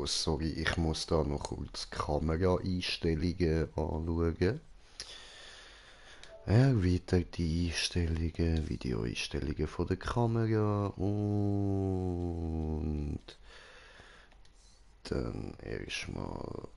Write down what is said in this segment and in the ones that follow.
So, sorry, ich muss da noch kurz Kameraeinstellungen anschauen. Erweiterte Einstellungen, Videoeinstellungen von der Kamera und dann erstmal.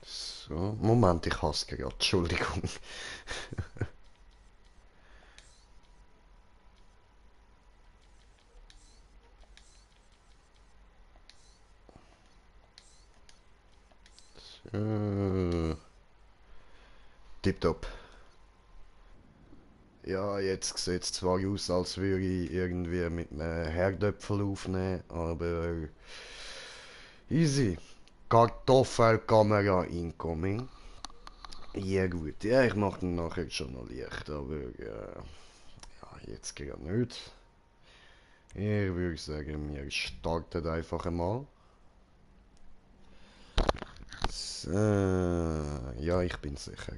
So, Moment, ich hasse gerade, Entschuldigung. Tipptopp. Ja, jetzt sieht es zwar aus, als würde ich irgendwie mit einem Herdöpfel aufnehmen, aber easy. Kartoffelkamera incoming. Ja gut, ja, ich mache dann nachher schon noch Licht, aber ja, jetzt gerade nicht. Ich würde sagen, wir starten einfach einmal. So, ja, ich bin sicher.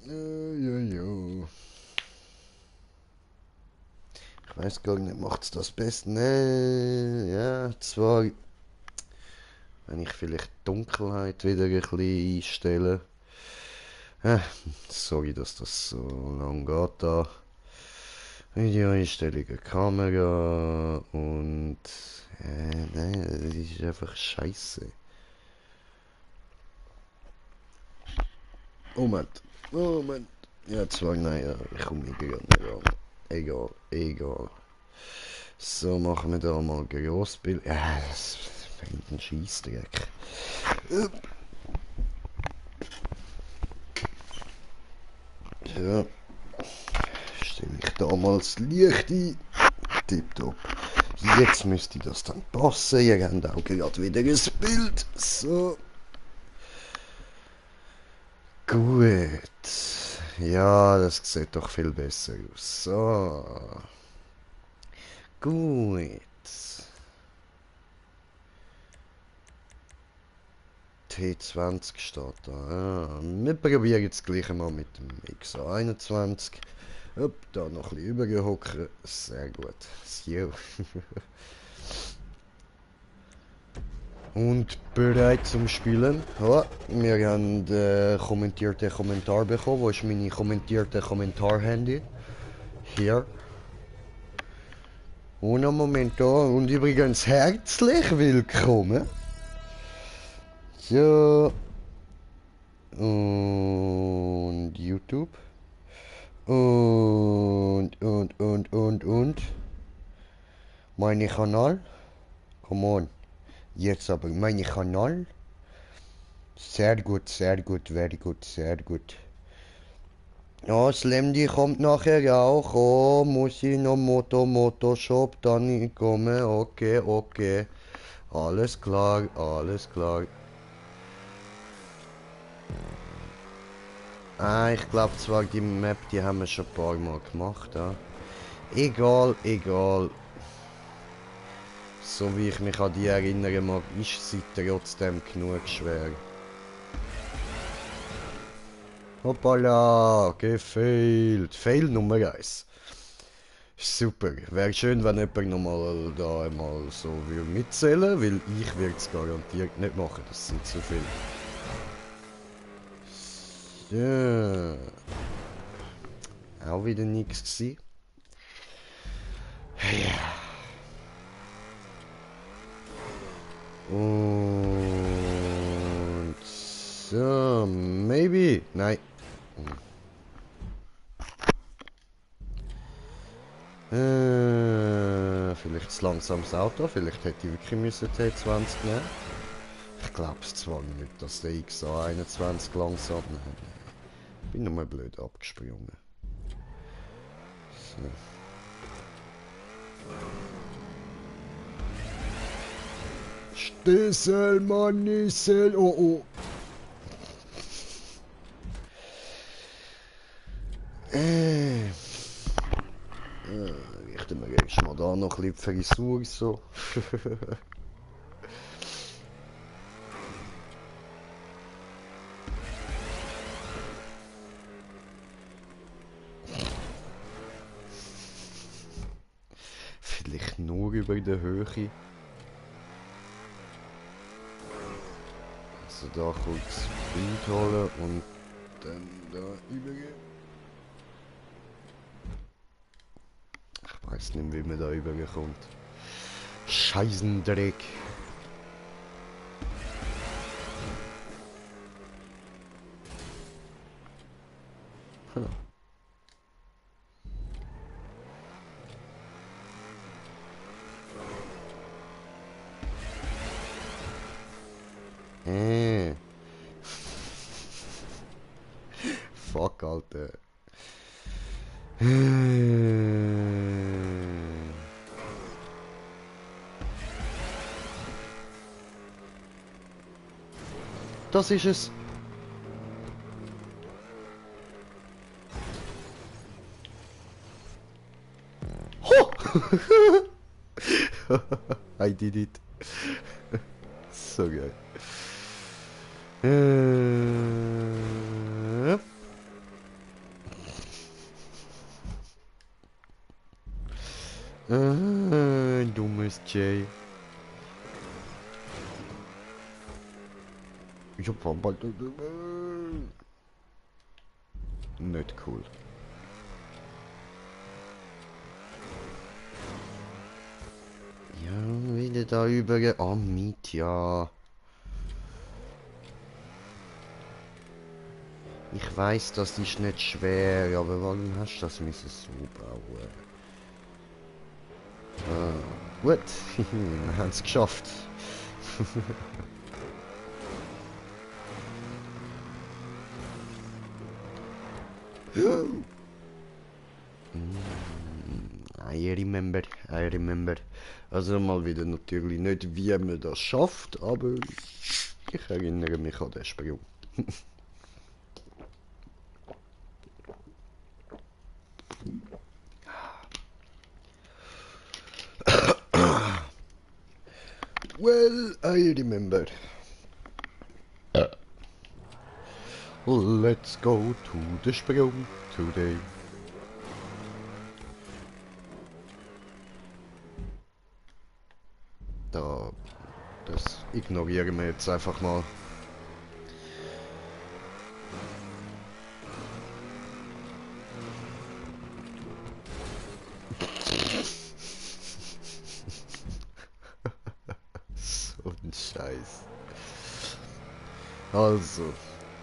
Ja, ja. Ich weiß gar nicht, macht's das besser? Nee, ja, zwar, wenn ich vielleicht die Dunkelheit wieder ein bisschen einstelle. Äh, sorry, dass das so lang geht da. Videoeinstellungen, Kamera und... nein, das ist einfach scheiße. Moment, Moment. Ja, zwar, nein, ja, ich komme hier gerade nicht ran. Egal, egal. So, machen wir da mal Grossbild. Ja, das fängt ein Scheissdreck. Ja, stelle ich da mal das Licht ein. Tipptopp. Jetzt müsste das dann passen. Ihr habt auch gerade wieder ein Bild. So. Gut. Ja, das sieht doch viel besser aus. So. Gut. T20 steht da. Ja. Wir probieren jetzt gleich mal mit dem XA21. Upp, da noch ein bisschen übergehocken. Sehr gut. So. Und bereit zum Spielen. Ja, wir haben kommentierte Kommentar bekommen. Wo ist meine kommentierte Kommentar-Handy? Hier. Un momento. Und übrigens herzlich willkommen. So. Und YouTube. Und. Meine Kanal. Come on. Jetzt aber meine Kanal. Sehr gut, very gut, sehr gut. Ja, Slamdy kommt nachher auch. Oh, muss ich noch Motoshop dann kommen? Okay, okay. Alles klar, alles klar. Ah, ich glaube zwar die Map, die haben wir schon ein paar Mal gemacht. Ja. Egal, egal. So wie ich mich an die erinnern mag, ist sie trotzdem genug schwer. Hoppala, gefailt. Fail Nummer 1. Super. Wäre schön, wenn jemand nochmal da einmal so mitzählen würde, weil ich würde es garantiert nicht machen. Das sind zu viel. So. Auch wieder nichts gewesen. Ja. Und so, maybe. Nein. Vielleicht zu langsames Auto, vielleicht hätte ich wirklich müssen T20 nehmen. Ich glaube es zwar nicht, dass der XA21 langsam. Bin nochmal blöd abgesprungen. Stissel, Mann, Nissel, oh oh. Richten wir jetzt mal da noch ein bisschen die Frisur so. Vielleicht nur über der Höhe. Also da kurz Bild holen und dann da übergehen. Ich weiß nicht, wie man da überkommt. Scheißendreck. Hm. Fuck, Alter. Das ist es. Ho! I did it. So geil. Dummes Jay. Ich hab bald nicht cool. Ja, wieder da über. Oh, Mietja. Ich weiß, das ist nicht schwer, aber warum hast du das müssen so bauen? Ah, gut, wir haben es geschafft. I remember. Also mal wieder natürlich nicht, wie man das schafft, aber ich erinnere mich an den Sprung. Well, I remember. Let's go to the Sprung today. Das ignorieren wir jetzt einfach mal. So ein Scheiß. Also,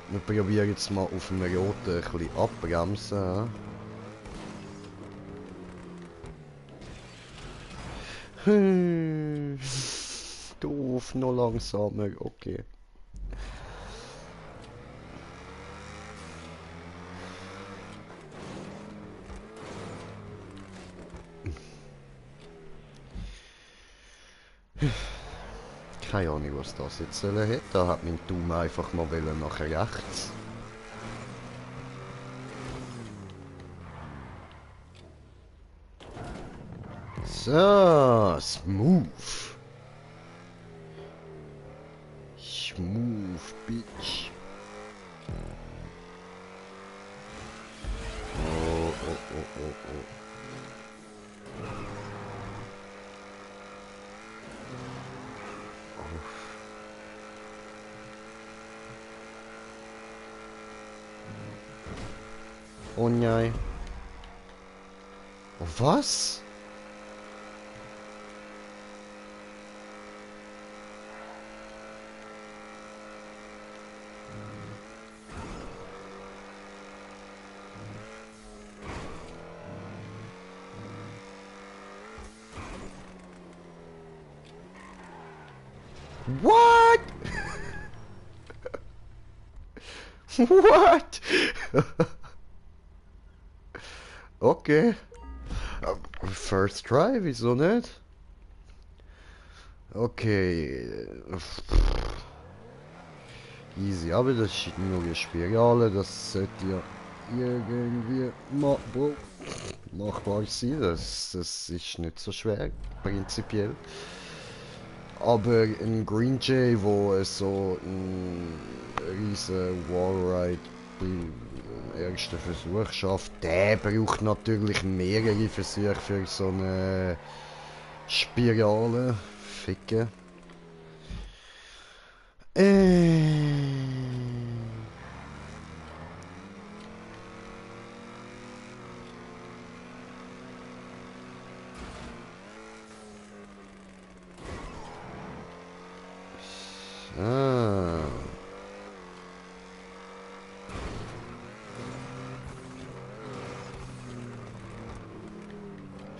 wir probieren jetzt mal auf dem Roten ein bisschen abbremsen. Doof, noch langsamer, okay. Keine Ahnung, was das jetzt sollen hat. Da hat mein Daumen einfach mal nach rechts. So, smooth. Smooth, bitch. Oh. Oh nein. Oh, was? What? What? Okay. First Try, wieso nicht? Okay. Easy, aber das ist nur eine Spirale, das sollte ja irgendwie machbar sein. Das ist nicht so schwer, prinzipiell. Aber ein Green Jay, wo so ein riesen Wallride beim ersten Versuch schafft, der braucht natürlich mehrere Versuche für so eine Spirale. Ficken. Ah.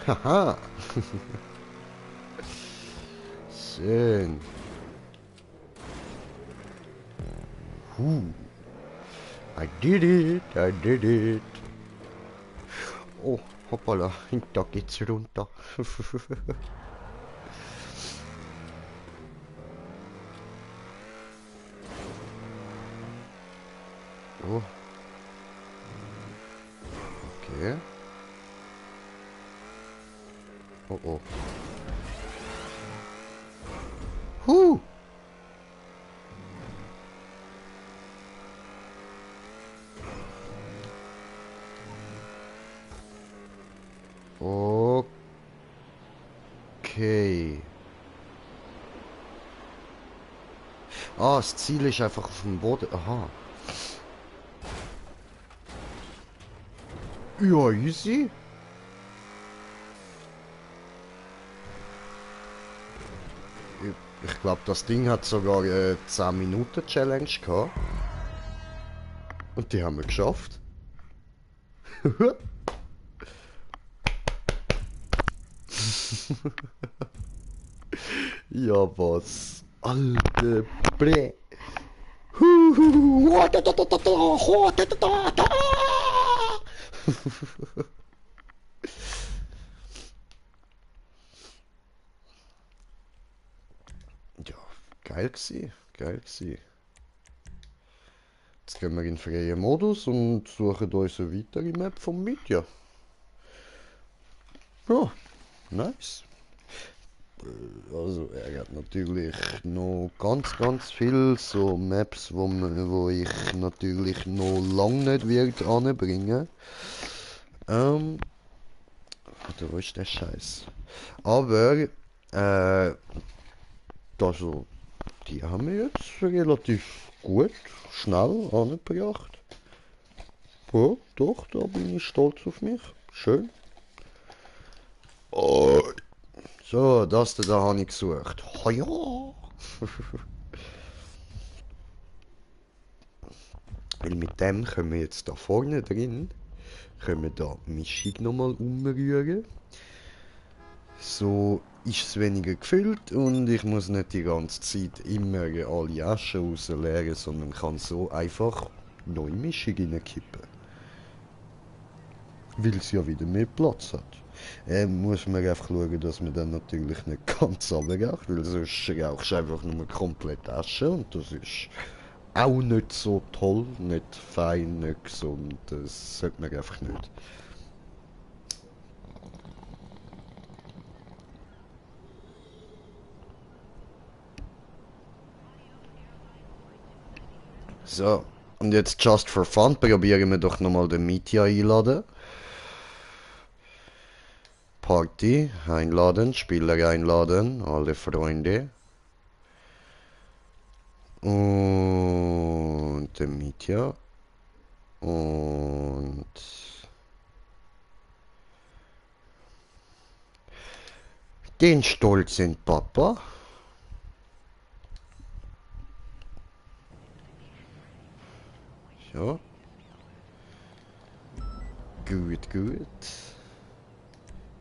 Haha. Schön. I did it, I did it. Oh, hoppala, da geht's runter. Oh, okay. Oh, oh. Huh. Okay. Ah, das Ziel ist einfach auf dem Boden. Aha. Ja, easy. Ich glaube, das Ding hat sogar 10 Minuten Challenge gehabt. Und die haben wir geschafft. Ja, was? Alte Bre. Ja, geil gsi, geil gsi. Jetzt gehen wir in freien Modus und suchen uns eine weitere Map vom Media. Ja, nice. Also er hat natürlich noch ganz viel so Maps, wo ich natürlich noch lange nicht wird anbringen. Warte, wo ist der Scheiß? Aber also, die haben wir jetzt relativ gut, schnell angebracht. Ja, doch, da bin ich stolz auf mich. Schön. Oh. So, das da habe ich gesucht. Oh ja. Weil mit dem können wir jetzt da vorne drin, können wir da die Mischung nochmal umrühren. So ist es weniger gefüllt und ich muss nicht die ganze Zeit immer alle Aschen rausleeren, sondern kann so einfach neue Mischung reinkippen. Weil es ja wieder mehr Platz hat. Muss man einfach schauen, dass man dann natürlich nicht ganz runterraucht, weil sonst rauchst du einfach nur komplett Asche und das ist auch nicht so toll, nicht fein, nicht gesund, das sollte man einfach nicht. So, und jetzt just for fun probieren wir doch nochmal den Mitya einladen. Party einladen, Spieler einladen, alle Freunde. Und den Mitya. Und den stolzen Papa. So. Gut.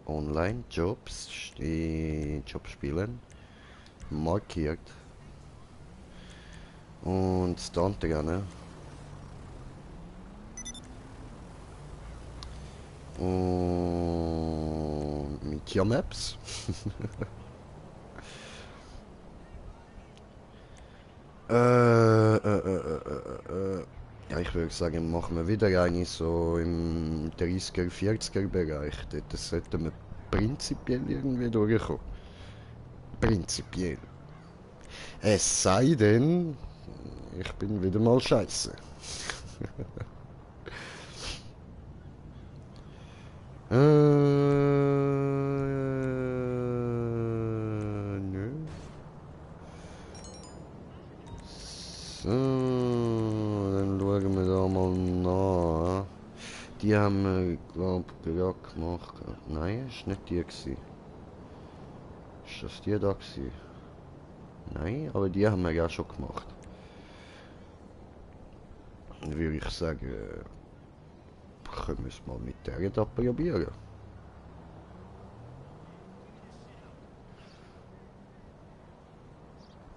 Online Jobs, Job spielen. Markiert. Und Stunt gerne. Und mit Meteor Maps. Ja, ich würde sagen, machen wir wieder eine so im 30er, 40er Bereich. Dort sollten wir prinzipiell irgendwie durchkommen. Prinzipiell. Es sei denn, ich bin wieder mal scheiße. Nö. So, dann schauen wir da mal nach. Die haben wir, glaube ich, gerade gemacht. Nein, ist nicht die gewesen. Ist das die da gewesen? Nein, aber die haben wir ja schon gemacht. Dann würde ich sagen, können wir es mal mit der da probieren.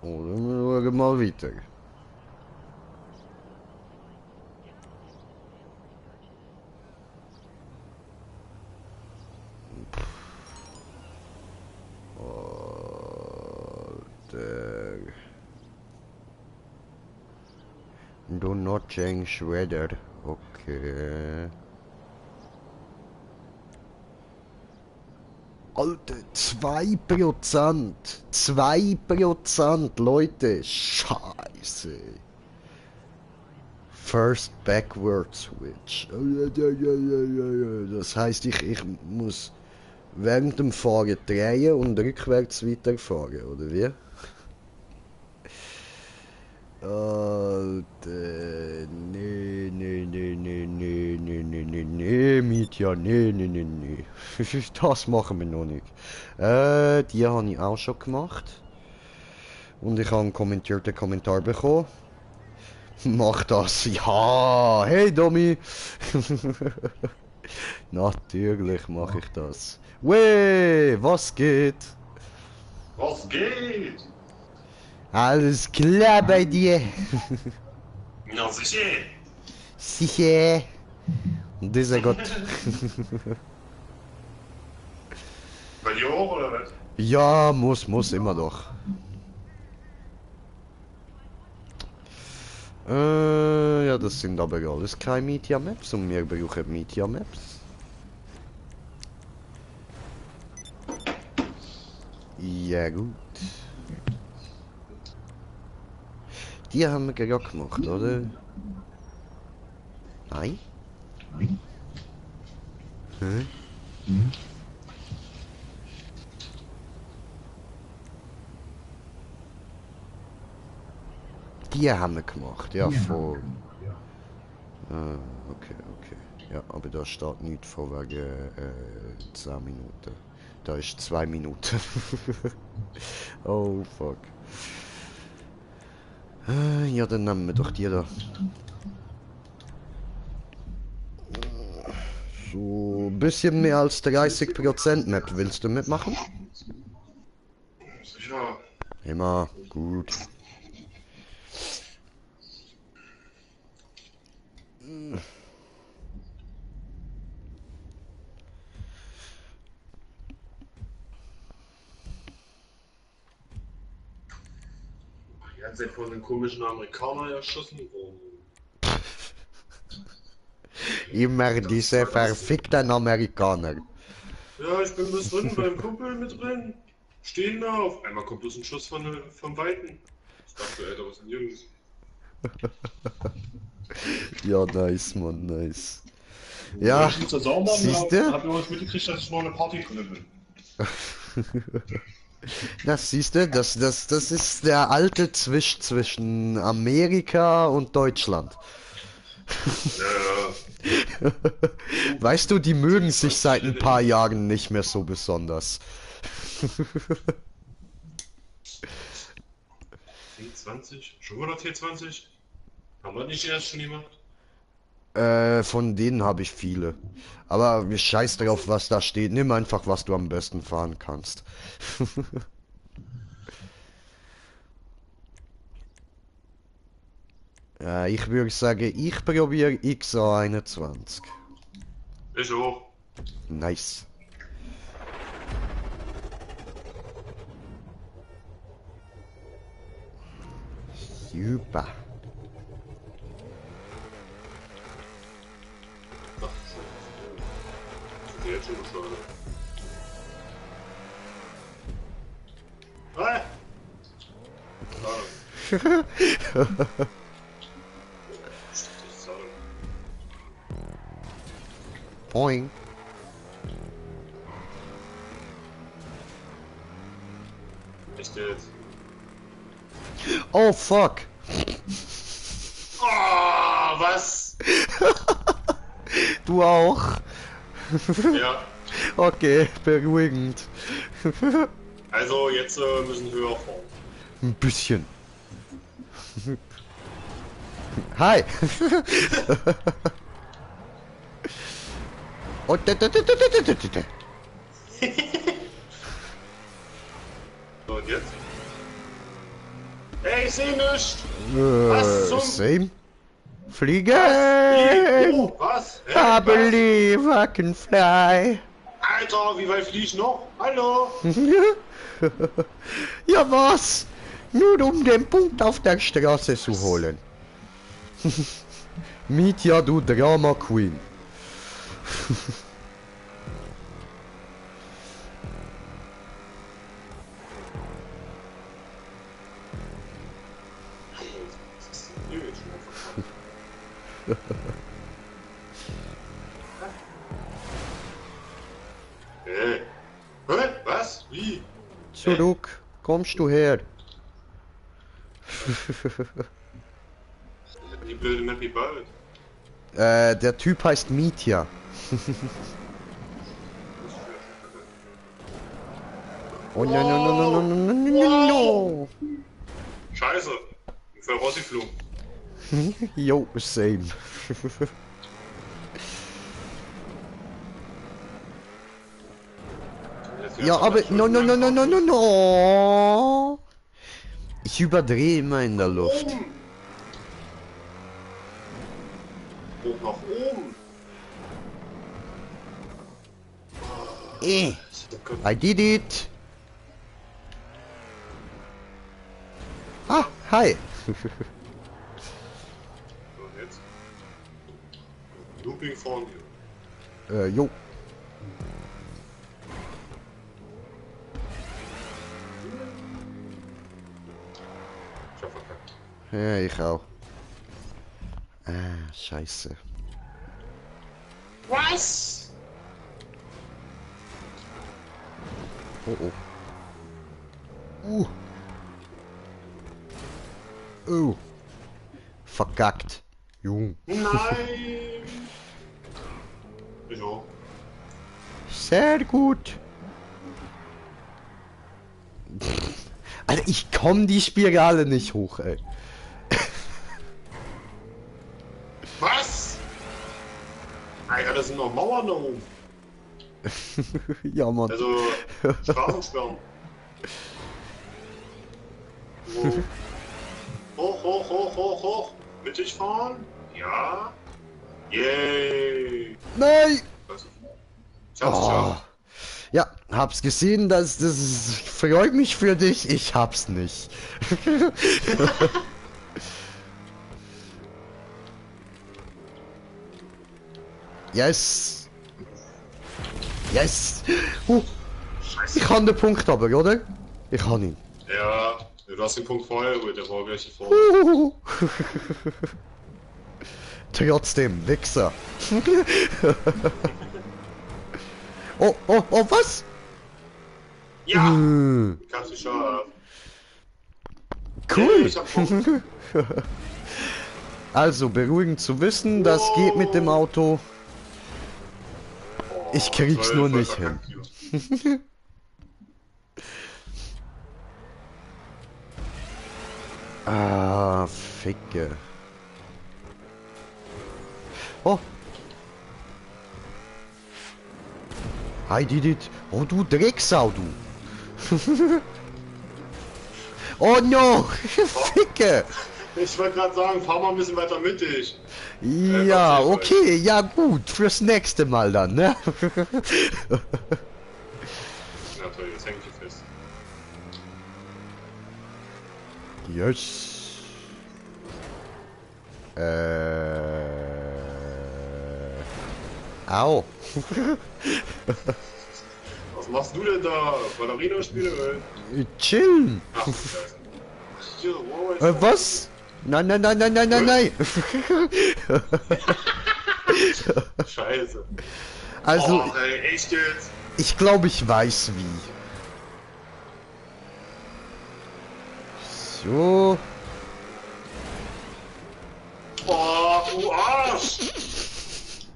Oder wir schauen mal weiter. Alter. Do not change weather. Okay. Alter, 2%! 2%, Leute! Scheiße! First backward switch. Das heißt, ich muss während dem Fahren drehen und rückwärts weiterfahren, oder wie? Alter, nee, Mietja, nee. Das machen wir noch nicht. Die habe ich auch schon gemacht. Und ich habe einen kommentierten Kommentar bekommen. Mach das, ja, hey Domi. Natürlich mache ich das. Weh, was geht? Was geht? Alles klar bei dir. Na sicher. Sicher. Dieser Gott. Bei dir auch, oder was? Ja, muss immer doch. Ja, das sind aber alles keine Meteor Maps und wir brauchen Meteor Maps. Ja gut. Die haben wir gerade gemacht, oder? Nein? Hä? Die haben wir gemacht, ja, vor... okay. Ja, aber da steht nichts von wegen 10 Minuten. Da ist 2 Minuten. Oh, fuck. Ja, dann nehmen wir doch die da. So, ein bisschen mehr als 30% Map. Willst du mitmachen? Sicher. Immer gut. Die ganze Zeit von den komischen Amerikanern erschossen worden. Immer diese verfickten Amerikaner. Ja, ich bin bis drin beim Kumpel mit drin. Stehen da, auf einmal kommt bloß ein Schuss vom Weiten. Ich dachte, Alter, was sind Jungs? Ja, nice, Mann, nice. Ja, Ich muss das auch machen, siehste? hab übrigens mitgekriegt, dass ich noch eine Party drin bin. Das siehste, das ist der alte zwischen Amerika und Deutschland. Ja, Weißt du, die mögen sich seit ein paar Jahren nicht mehr so besonders. T20? Schon wieder T20? Haben wir nicht erst schon gemacht? Von denen habe ich viele. Aber scheiß drauf, was da steht. Nimm einfach, was du am besten fahren kannst. Ja, ich würde sagen, ich probiere XA21. Ich auch. Nice. Super. Ach, Scheiße. Das ist jetzt schon bescheuert. Ah! Boing. Echt jetzt? Oh fuck. Oh, was? Du auch. Ja, Okay, beruhigend. also jetzt müssen wir höher fahren. Ein bisschen. Hi. Und So, und jetzt? Ey, ich seh nichts! Was zum- Same. Fliegen. Oh, was? Hä? I Was? believe I can fly. Alter, wie weit flieg ich noch? Hallo? Ja was? Nur um den Punkt auf der Straße zu holen. Mitya, du Drama Queen. Was ist denn hier jetzt schon mal verfahren? Hä? Was? Wie? Zurück. Kommst du her? Die blöde Map gebaut. Der Typ heißt Mitya. Oh no no no no no no no no no. Scheiße. Ich bin voll rausgeflogen. Jo, same. Ja, aber no no no no no no no. Ich überdrehe immer in der Luft. Oben. Hoch nach oben. I did it. Ah, hi. So, und jetzt? Looping fahren hier. Jo. Ich hab verkackt. Ja, ich auch. Ah, scheiße. Was? Oh oh. Oh. Verkackt. Jung. Nein! Wieso? Sehr gut. Alter, ich komm die Spirale nicht hoch, ey. Was? Alter, das sind noch Mauern da oben. Ja, Mann. Also, Straßensperren. So. Hoch, hoch, hoch, hoch, hoch. Mittig fahren? Ja. Yay. Nein! Was? Ich hab's Oh. geschafft. Ja, hab's gesehen, das freut mich für dich, ich hab's nicht. Yes! Yes! Scheiße. Ich han den Punkt aber, oder? Ich han ihn. Ja, du hast den Punkt vorher geholt, der war gleich hier vorne. Trotzdem, Wichser. Oh, oh, oh, was? Ja! Hm, Ich hab's geschafft. cool. Ich hab Punkt. Also, beruhigend zu wissen, das geht mit dem Auto. Ich krieg's nur nicht hin. Ah, Ficke. Oh. I did it. Oh, du Drecksau, du. Oh no, Ficke. Ich wollte gerade sagen, fahr mal ein bisschen weiter mittig. Ja, okay, ja gut, fürs nächste Mal dann, ne? Na toll, jetzt häng ich hier fest. Yes. Au. Was machst du denn da? Ballerina spielen? Chillen. Ach, Scheiße. Hier, wow, Was? Nein, nein, nein, nein, nein, nein, nein. Scheiße. Also, Och, ey, echt jetzt? ich glaube, ich weiß wie. So. Oh, du Arsch!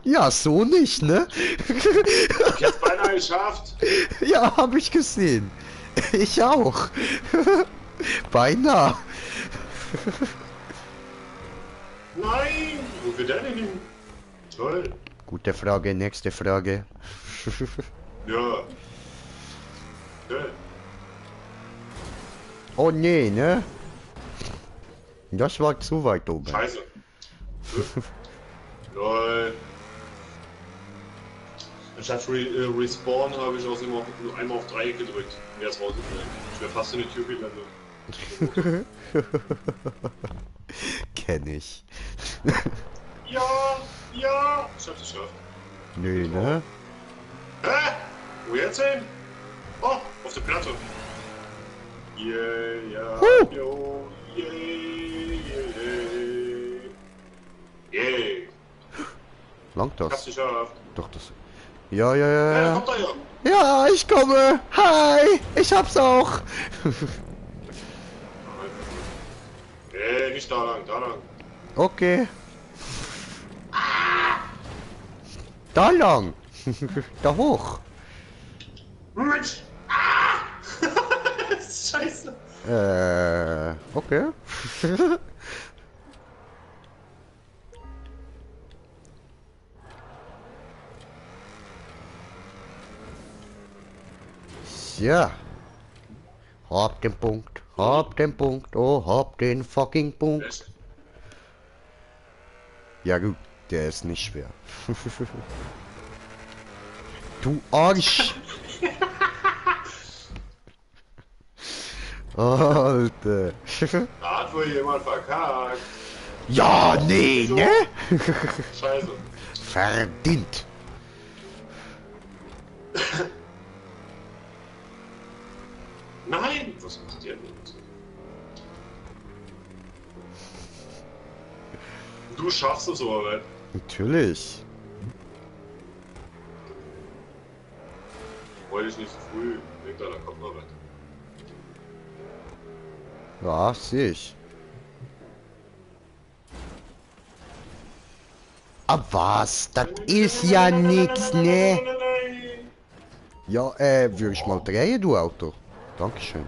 Ja, so nicht, ne? Ich hab's beinahe geschafft. Ja, habe ich gesehen. Ich auch. Beinahe. Nein! Wo will der denn hin? Toll. Gute Frage, nächste Frage. Ja. Toll. Oh nee, ne? Das war zu weit oben. Scheiße. Lol. Anstatt Respawn habe ich auch immer nur einmal auf 3 gedrückt. Ja, das war so schnell. Ich wäre fast in die Tür gelandet. Kenn ich. Ja, ja. Ich hab's geschafft. Nö, ne? Hä? Wo jetzt hin? Oh, auf der Platte. Yeah, ja, yo, yeah, yeah, yeah. Langt Ich hab's das? geschafft. Doch, das... Ja, ja, ja, Ja, ja. kommt da ja. Ja, ich komme. Hi, ich hab's auch. Nicht da lang, da lang. Okay. Da lang. Da hoch. Scheiße. Okay. Ja. Hab den Punkt. Hab den Punkt. Oh, hab den fucking Punkt. Echt? Ja gut, der ist nicht schwer. Du Arsch. Alter. Da hat wohl jemand verkackt. Ja, nee, ne? Scheiße. Verdient. Nein! Was macht ihr denn? Du schaffst es aber, weil. Natürlich. Wollte ich nicht zu früh. Denk da kommt noch was. Ja, sehe ich. Aber was? Das ist ja nix, ne? Ja, würde ich mal drehen, du Auto. Dankeschön.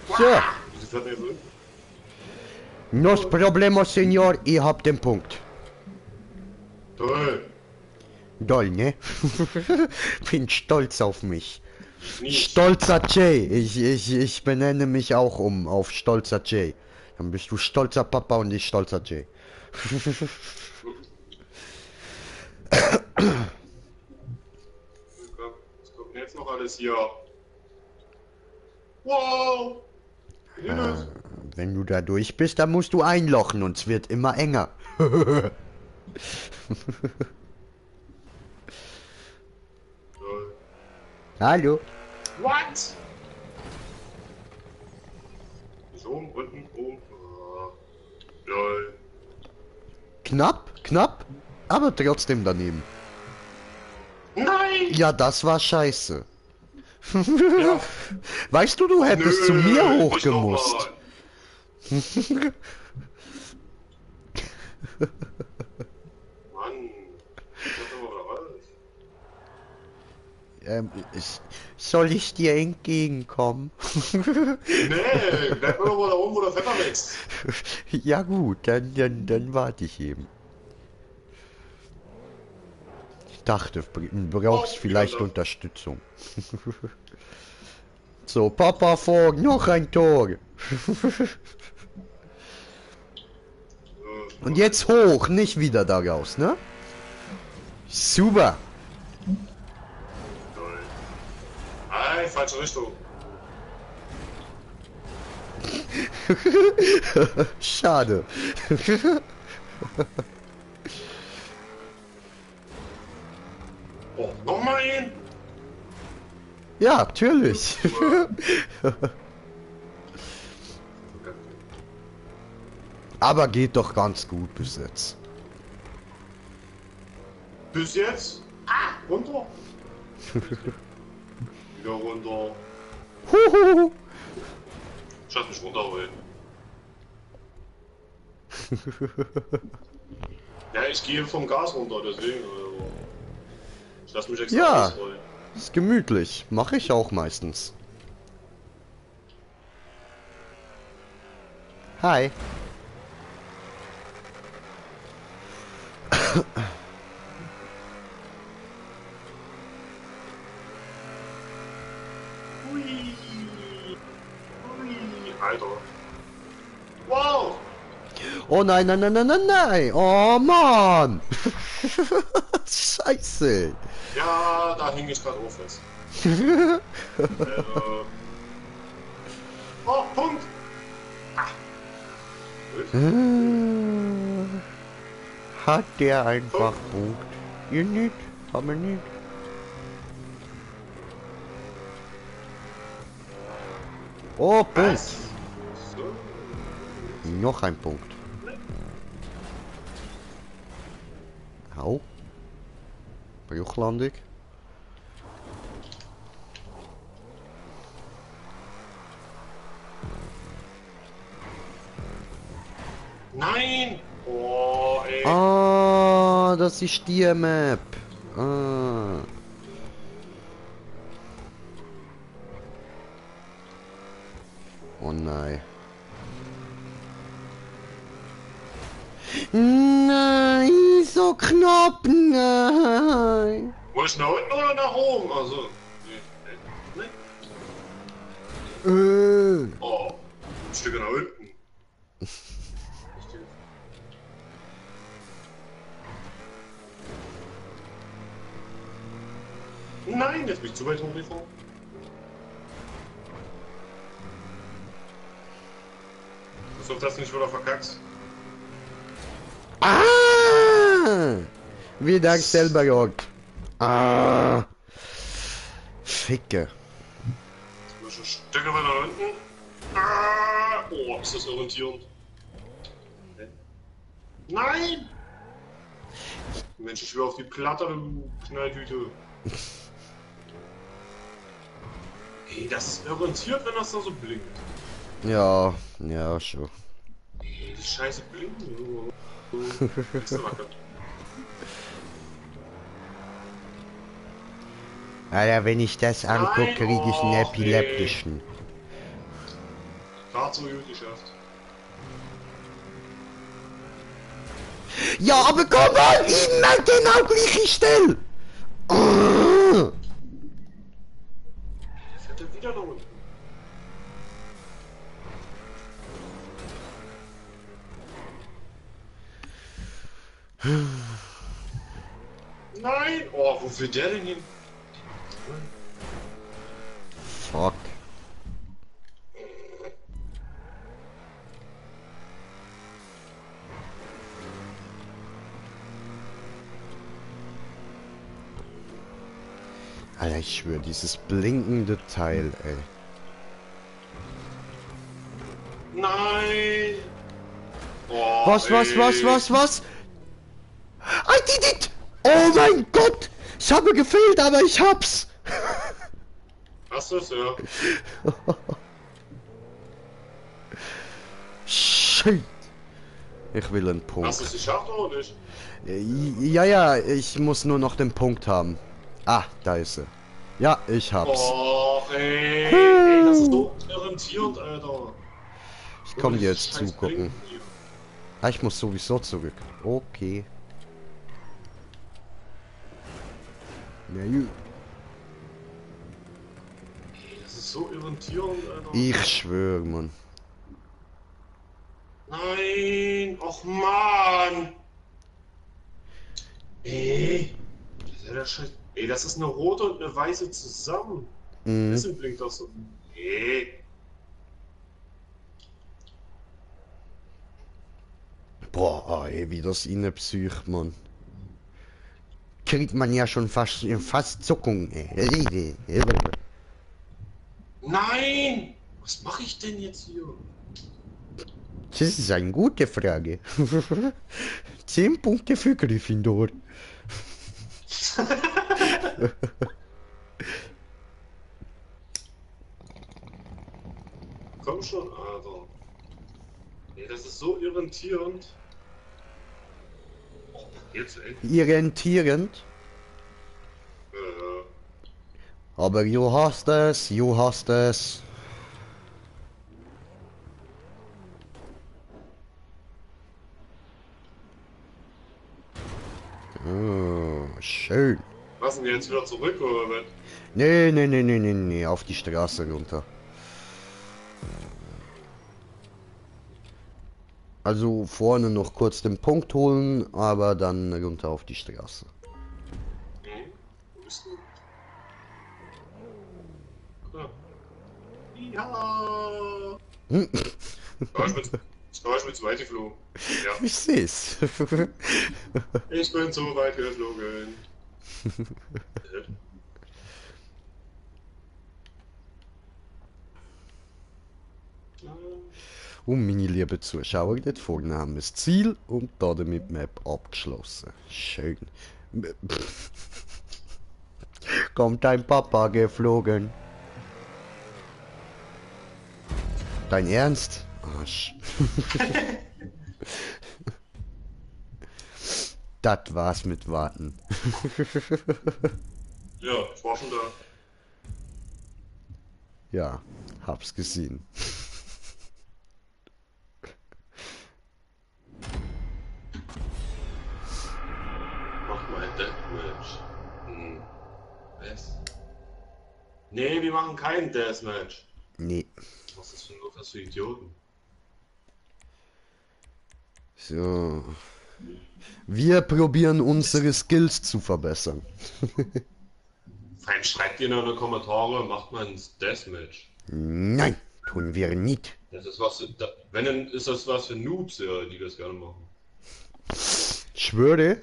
So. Wieso fährt der so? Nos problemo, Senor, ich hab den Punkt. Toll. Doll, ne? Bin stolz auf mich. Nicht. Stolzer Jay. Ich benenne mich auch auf Stolzer Jay. Dann bist du stolzer Papa und ich stolzer Jay. Was kommt denn jetzt noch alles hier? Wow! Wenn du da durch bist, dann musst du einlochen und es wird immer enger. Toll. Hallo. What? So, unten, oben. Lol. Knapp, knapp, aber trotzdem daneben. Nein! Ja, das war scheiße. Ja. Weißt du, du hättest zu mir Nö, hoch nicht noch gemusst. mal. Mann. Das ist aber was. Soll ich dir entgegenkommen? Nee, bleib immer mal da oben, wo der Pfeffer wächst. Ja gut, dann warte ich eben. Ich dachte, du brauchst Oh, vielleicht ja, da. Unterstützung. So, Papa vor, noch ein Tor. Und jetzt hoch, nicht wieder da raus, ne? Super. Toll. Nein, falsche Richtung. Schade. Oh, nochmal ein? Ja, natürlich. Aber geht doch ganz gut bis jetzt. Bis jetzt? Ah, runter. Wieder runter. Huhu. Ich lass mich runterholen. Ja, ich gehe vom Gas runter, deswegen. Also, ich lass mich extra Ja. ausrollen. Ist gemütlich. Mache ich auch meistens. Hi. Hui. Hui. Alter. Wow. Oh nein, nein, nein, nein, nein, nein. Oh Mann. Scheiße. Ja, da hing ich gerade auch fest. Oh, Punkt. Ah. Gut. Hat der einfach Punkt? Ihr nicht? Aber nicht. Oh, Punkt. Was? So. Noch ein Punkt. Au. Bruchlandung. Nein! Oh, ey. Ah, das ist die Map. Ah. Oh nein. Nein, so knapp, nein. Wo ist nach unten oder nach oben? Also. Nee. Oh, ein Stück nach unten. Nein, jetzt bin ich zu weit hochgefahren. Was ob das nicht wieder verkackst? Ah! Wieder selber gehockt. Ah! Ficke. Jetzt bin ich ein Stück weiter nach unten. Ah! Oh, ist das orientierend. Okay. Nein! Mensch, ich will auf die Platte, du Knalltüte. Ey, das ist orientiert, wenn das da so blinkt. Ja, ja, schon. Ey, die Scheiße blinkt. Bist du wacker? Alter, wenn ich das angucke, Nein, kriege ich einen och, epileptischen. Gerade so gut geschafft. Ja, aber komm mal, immer genau gleiche Stelle. Ah! Fährt er wieder nach unten? Nein! Oh, wo führt der denn hin? Fuck. Alter, ich schwöre, dieses blinkende Teil, ey. Nein! Oh, Was? I did it! Oh mein Gott! Ich habe gefehlt, aber ich hab's! Hast du es, ja? Shit! Ich will einen Punkt. Hast du es geschafft oder nicht? Ja, ja, ich muss nur noch den Punkt haben. Ah, da ist er. Ja, ich hab's. Oh, ey, das ist so irritierend, Alter. Ich komme dir jetzt Scheiß zugucken. Blinken hier. Ah, ich muss sowieso zurück. Okay. Ja, Ey, das ist so irritierend, Alter. ich schwöre, Mann. Nein! Och, Mann! Ey! Das ist ja der Scheiß. Ey, das ist eine rote und eine weiße zusammen. Mhm. Deswegen blinkt das so. Ey! Boah, ey, wie das inne psycht, Mann. Kriegt man ja schon fast Zuckung, ey. Nein! Was mache ich denn jetzt hier? Das ist eine gute Frage. 10 Punkte für Gryffindor. Komm schon, Alter. Ey, das ist so irritierend. Oh, jetzt echt. Irritierend. Äh, Aber du hast es, du hast es. Oh, schön. lassen wir jetzt wieder zurück, oder was? Nee, auf die Straße runter. Also vorne noch kurz den Punkt holen, aber dann runter auf die Straße. Hm? Wo bist du? Ah. Ja! Hm, Das Geräusch mit zu weit geflogen. Ja, ich seh's. ich bin zu weit geflogen. Meine lieben Zuschauer, das vornehmes Ziel und damit Map abgeschlossen. Schön. Kommt dein Papa geflogen? Dein Ernst? Arsch. Das war's mit Warten. Ja, ich war schon da. Ja, hab's gesehen. Mach mal ein Deathmatch. Hm. Was? Nee, wir machen kein Deathmatch. Nee. Was ist das für Idioten? So. Wir probieren unsere Skills zu verbessern. Fein, schreibt ihr in die Kommentare, macht mal ein Deathmatch. Nein, tun wir nicht. Das ist was, wenn dann ist das was für Noobs, ja, die das gerne machen. Ich schwöre.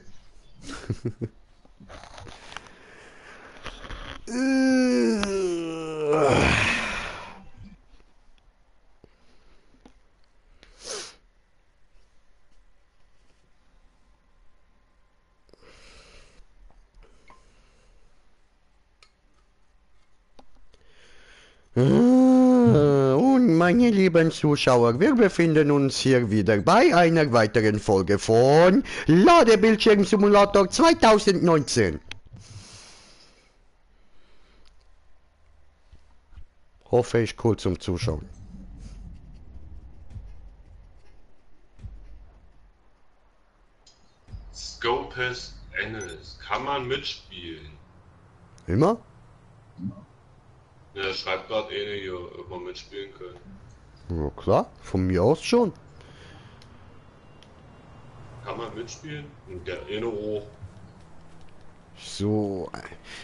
Und meine lieben Zuschauer, wir befinden uns hier wieder bei einer weiteren Folge von Ladebildschirm-Simulator 2019. Hoffe ich cool zum Zuschauen. Scopus Ennis. Kann man mitspielen? Immer? Ja, schreibt gerade eine hier, ob man mitspielen können. Ja klar, von mir aus schon. Kann man mitspielen? Und der eine hoch. So,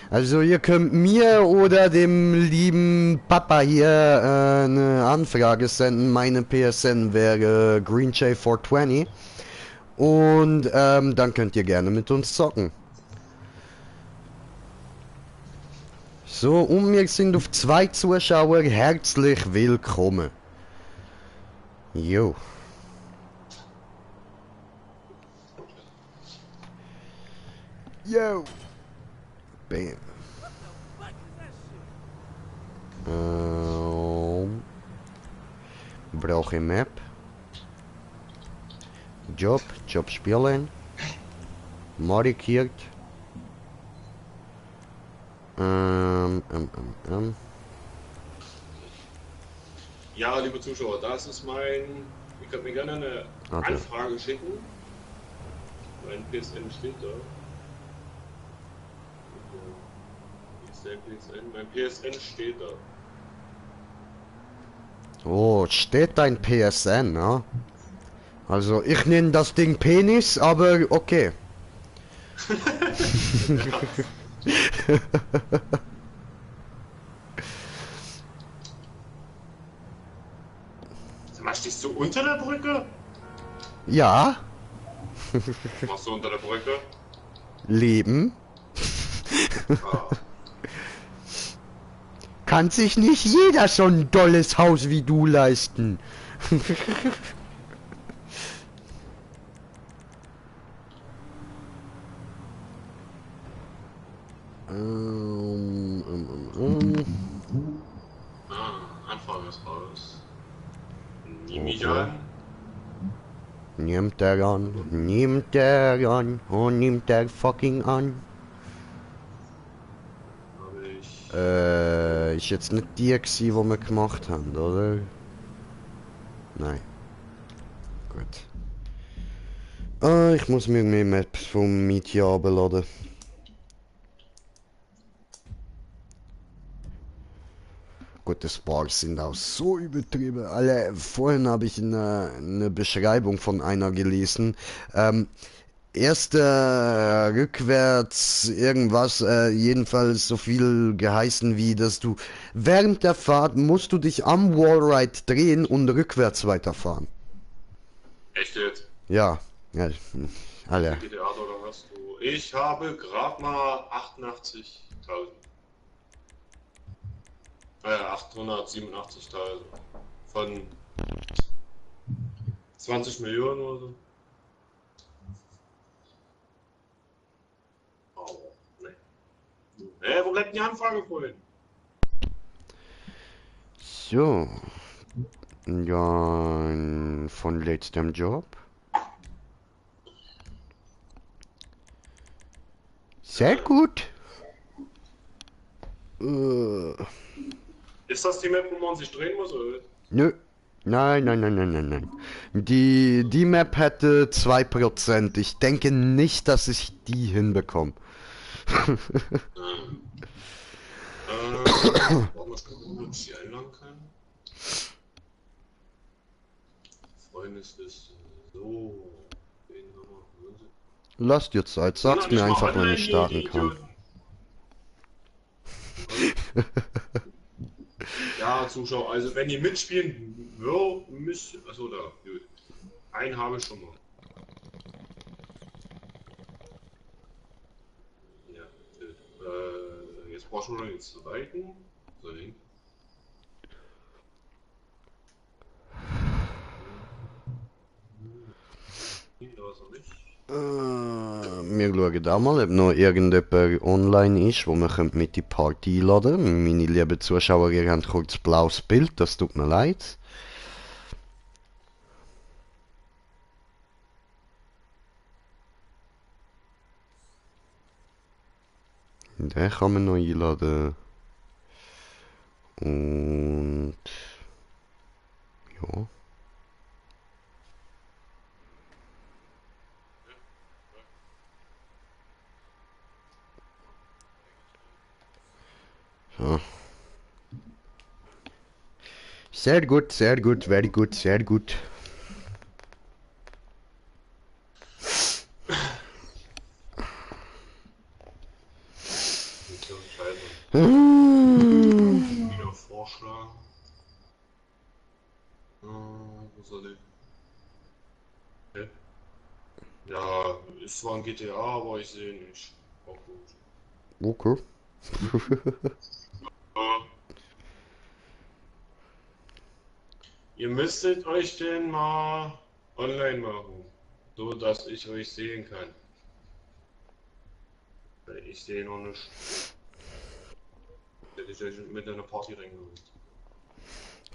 also ihr könnt mir oder dem lieben Papa hier eine Anfrage senden. Meine PSN wäre GreenJ420 und dann könnt ihr gerne mit uns zocken. So, und wir sind auf 2 Zuschauer herzlich willkommen. Jo. Yo. Bam. Brauche Map. Job spielen. Markiert. Ja, liebe Zuschauer, das ist mein. Ihr könnt mir gerne eine Okay. Anfrage schicken. Mein PSN steht da. Wie ist der PSN? Mein PSN steht da. Oh, steht dein PSN, ne? Also ich nenne das Ding Penis, aber okay. Sag mal, stehst du unter der Brücke? Ja, Was machst du unter der Brücke? Leben. Ah, Kann sich nicht jeder so ein dolles Haus wie du leisten. Anfang ist raus. Nimm mich Okay. an. Nimmt er an und nimmt er fucking an. Habe ich. Ist jetzt nicht die gewesen, die wir gemacht haben, oder? Nein. Gut. Ich muss mir mehr Maps vom Meteor abladen. Gut, das Sparks sind auch so übertrieben. Vorhin habe ich eine Beschreibung von einer gelesen. Erst rückwärts irgendwas, jedenfalls so viel geheißen wie, dass du während der Fahrt musst du dich am Wallride drehen und rückwärts weiterfahren. Echt jetzt? Ja, ja, alle. GTA oder hast du? Ich habe gerade mal 88.000. 887.000. Von 20 Millionen oder so. Oh, ne. Wo bleibt die Anfrage vorhin? So, ja, von letztem Job. Sehr gut. Ist das die Map, wo man sich drehen muss, oder? Nö. Nein, nein, nein, nein, nein, nein. Die Map hätte 2%. Ich denke nicht, dass ich die hinbekomme. Warte mal, ich gucken, ob ich die einladen kann. Freundesliste. So. Den haben wir. Lass dir Zeit, Sind noch sag's mir nicht mal einfach, wenn online ich hier, die starten kann. Idioten. Ja, Zuschauer, also wenn ihr mitspielen müsst. Achso, da, gut. Einen habe ich schon mal. Ja, gut. Jetzt brauchen wir noch den zweiten. So, den. Da ist er nicht. Wir schauen da mal, ob noch irgendjemand online ist, wo wir mit die Party einladen können. Meine lieben Zuschauer, ihr habt kurz blaues Bild, das tut mir leid. Den kann man noch einladen. Und ja. So. Sehr gut, very good, sehr gut. Nicht so scheiße. Hm. Wieder vorschlagen. Wo soll ich? Hä? Ja, ist zwar ein GTA, aber ich sehe nicht. Auch gut. Okay. Äh, Ihr müsstet euch den mal online machen, so dass ich euch sehen kann. Weil ich sehe noch nicht. Hätte ich euch mit einer Party reingeholt.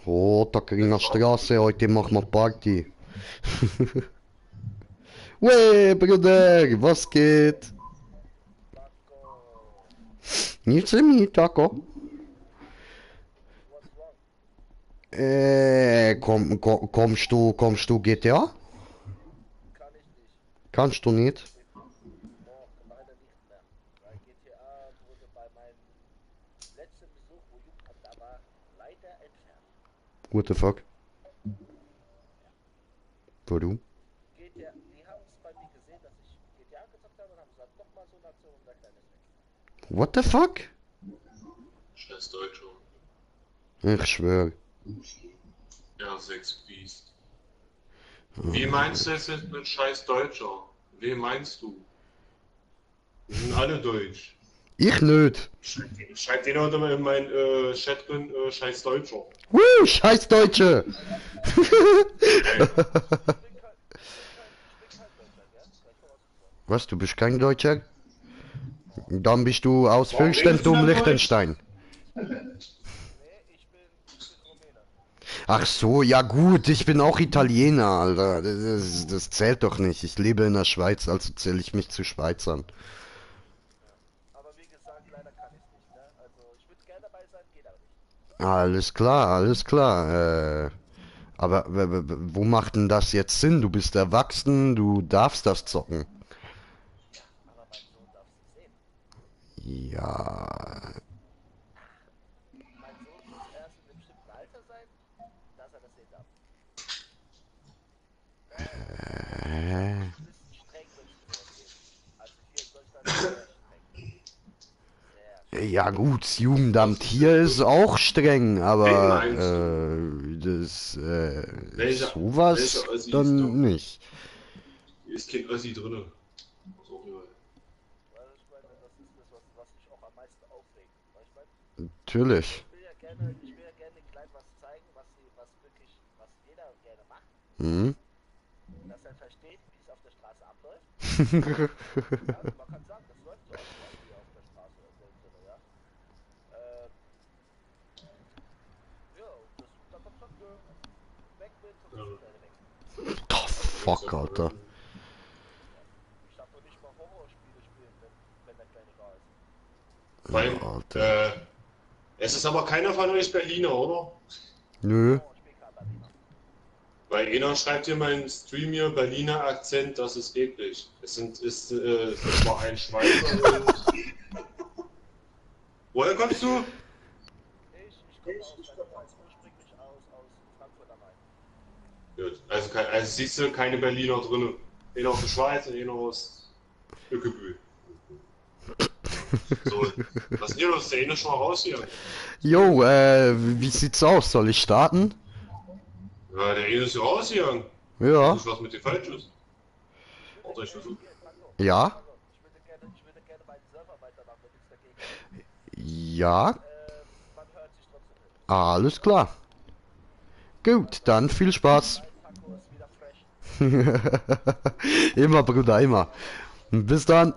Oh, Tackeringer Straße, heute machen wir Party. Wey, Bruder, was geht? Nichts mit, Taco. Kommst du GTA? Kann ich nicht. Kannst du nicht? Doch, leider nicht mehr. Weil GTA wurde bei meinem letzten Besuch, wo Jugendamt da war, leider entfernt. What the fuck? Warum? GTA, die haben es bei mir gesehen, dass ich GTA gezockt habe und haben gesagt, nochmal so eine Aktion und der Kleine ist weg. What the fuck? Scheiß Deutscher. Ich schwör. Ja, Sex Beast. Wie meinst du es jetzt mit scheiß Deutscher? Wen meinst du? Wir sind alle deutsch. Ich nicht. Schreibt jeder unter in meinen Chat drin, scheiß Deutscher. Scheiß Deutsche! Was, du bist kein Deutscher? Dann bist du aus Warum redest du Fürstentum dann Deutsch? Liechtenstein. Nee, ich bin Rumäne. Ach so, ja gut, ich bin auch Italiener, Alter. Das zählt doch nicht. Ich lebe in der Schweiz, also zähle ich mich zu Schweizern. Aber wie gesagt, leider kann ich nicht, ne? Also ich würde gerne dabei sein, geht aber nicht. Alles klar, alles klar. Aber wo macht denn das jetzt Sinn? Du bist erwachsen, du darfst das zocken. Aber mein Sohn darf sie sehen. Ja. Mein Sohn muss erst in einem bestimmten Alter sein, dass er das sehen darf. Ein bisschen streng würde ich mir vorgehen. Also hier in Deutschland sehr streng. Sehr streng. Ja gut, das Jugendamt hier ist auch streng, aber Wen Welcher- sowas welcher Ossi ist dann da? nicht. Hier ist kein Ossi drinne. Was auch immer. Weil ich meine, das ist das, was mich auch am meisten aufregt. Weil ich meine, Natürlich. ich will ja gerne den Kleinen was zeigen, was jeder gerne macht, Mhm. dass er versteht, wie es auf der Straße abläuft. Ja, man kann sagen, das läuft so ab, hier auf der Straße oder so im Sinne, ja. Ja, und das, da kommt schon weg mit und das sind deine weg. Oh, fuck, Alter. Ich darf doch nicht mal Horrorspiele spielen, wenn der Kleine da ist. Weil, Alter. es ist aber keiner von euch Berliner, oder? Nö. Oh, ich spiele kein Berliner. Weil einer schreibt hier meinen Stream hier, Berliner Akzent, das ist eklig. Es war ein Schweizer. Woher kommst du? Ich komme ursprünglich aus Frankfurt am Main. Gut, also siehst du keine Berliner drin. Einer aus der Schweiz und einer aus Ökebühl. So, was ist denn hier los? Der eine schon mal raus hier. Jo, wie sieht's aus? Soll ich starten? Ja, der eine ist hier raus hier. Ja. Ist was mit dir falsch ist? Warte, ich versuche. Ja? Ich würde gerne meinen Server weitermachen, wenn nichts dagegen. Ja? Man hört sich trotzdem hin. Alles klar. Gut, dann viel Spaß. Taco ist wieder fresh. Immer, Bruder, immer. Bis dann.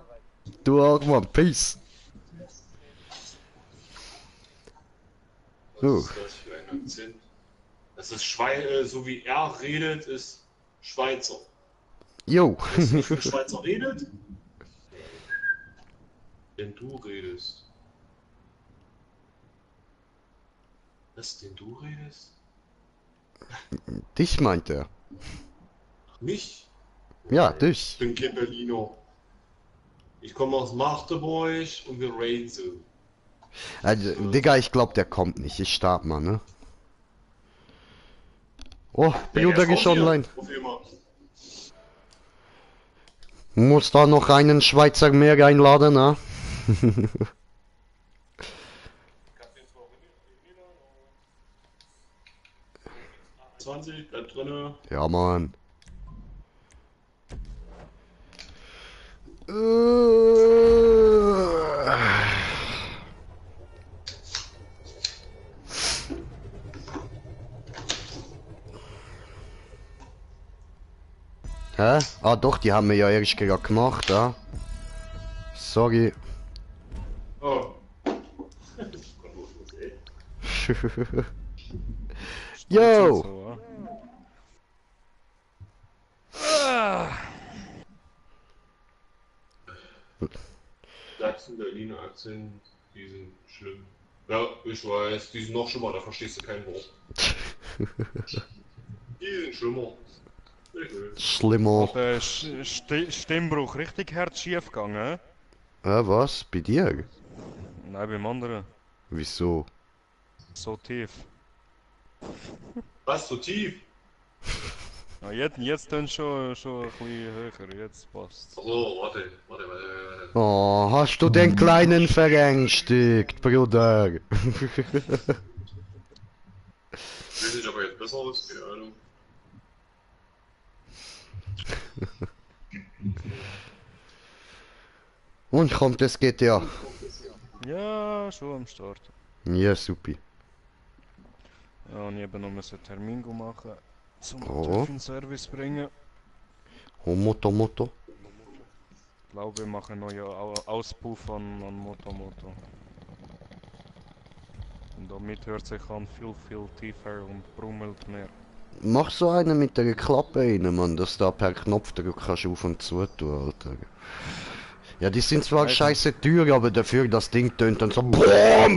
Du auch, Mann. Peace. Was ist das für ein Akzent? Das ist so wie er redet, ist Schweizer. Jo. Weißt du, wie ein Schweizer redet? Wenn du redest. Was, denn du redest? Dich meint er. Mich? Ja, Ich dich. bin kein Berliner. Ich komme aus Magdeburg und wir raiden so. Also, Digga, ich glaub, der kommt nicht. Ich start mal, ne? Oh, Bruder ist online. Auf immer. Muss da noch einen Schweizer mehr einladen, ne? 20, bleibt drinne. Ja, Mann. Hä? Ah doch, die haben wir ja erst gerade gemacht, ja. Sorry. Oh. Yo! Sachsen, Berliner Akzent, die sind schlimm. Ja, ich weiß, die sind noch schlimmer, da verstehst du kein Wort. Die sind schlimmer. Schlimmer. Der Stimmbruch richtig hart schief gegangen. Was? Bei dir? Nein, beim anderen. Wieso? So tief. Was, so tief? Ja, jetzt dann schon ein bisschen höher, jetzt passt. Achso, warte. Oh, hast du den Kleinen verängstigt, Bruder? Ich weiß nicht, ob er jetzt besser ist, keine Ahnung. Und kommt das GTA? Ja, schon am Start. Ja, super. Ja, und ich eben noch einen Termin machen, zum Oh. TÜV in Service bringen. Oh, Moto. Ich glaube, wir machen einen neuen Auspuff an Moto. Und damit hört sich an viel tiefer und brummelt mehr. Mach so einen mit der Klappe rein, Mann, dass du da per Knopfdruck kannst auf und zu tun, Alter. Ja, die sind zwar Also. scheiße teuer, aber dafür das Ding tönt dann so. Ja,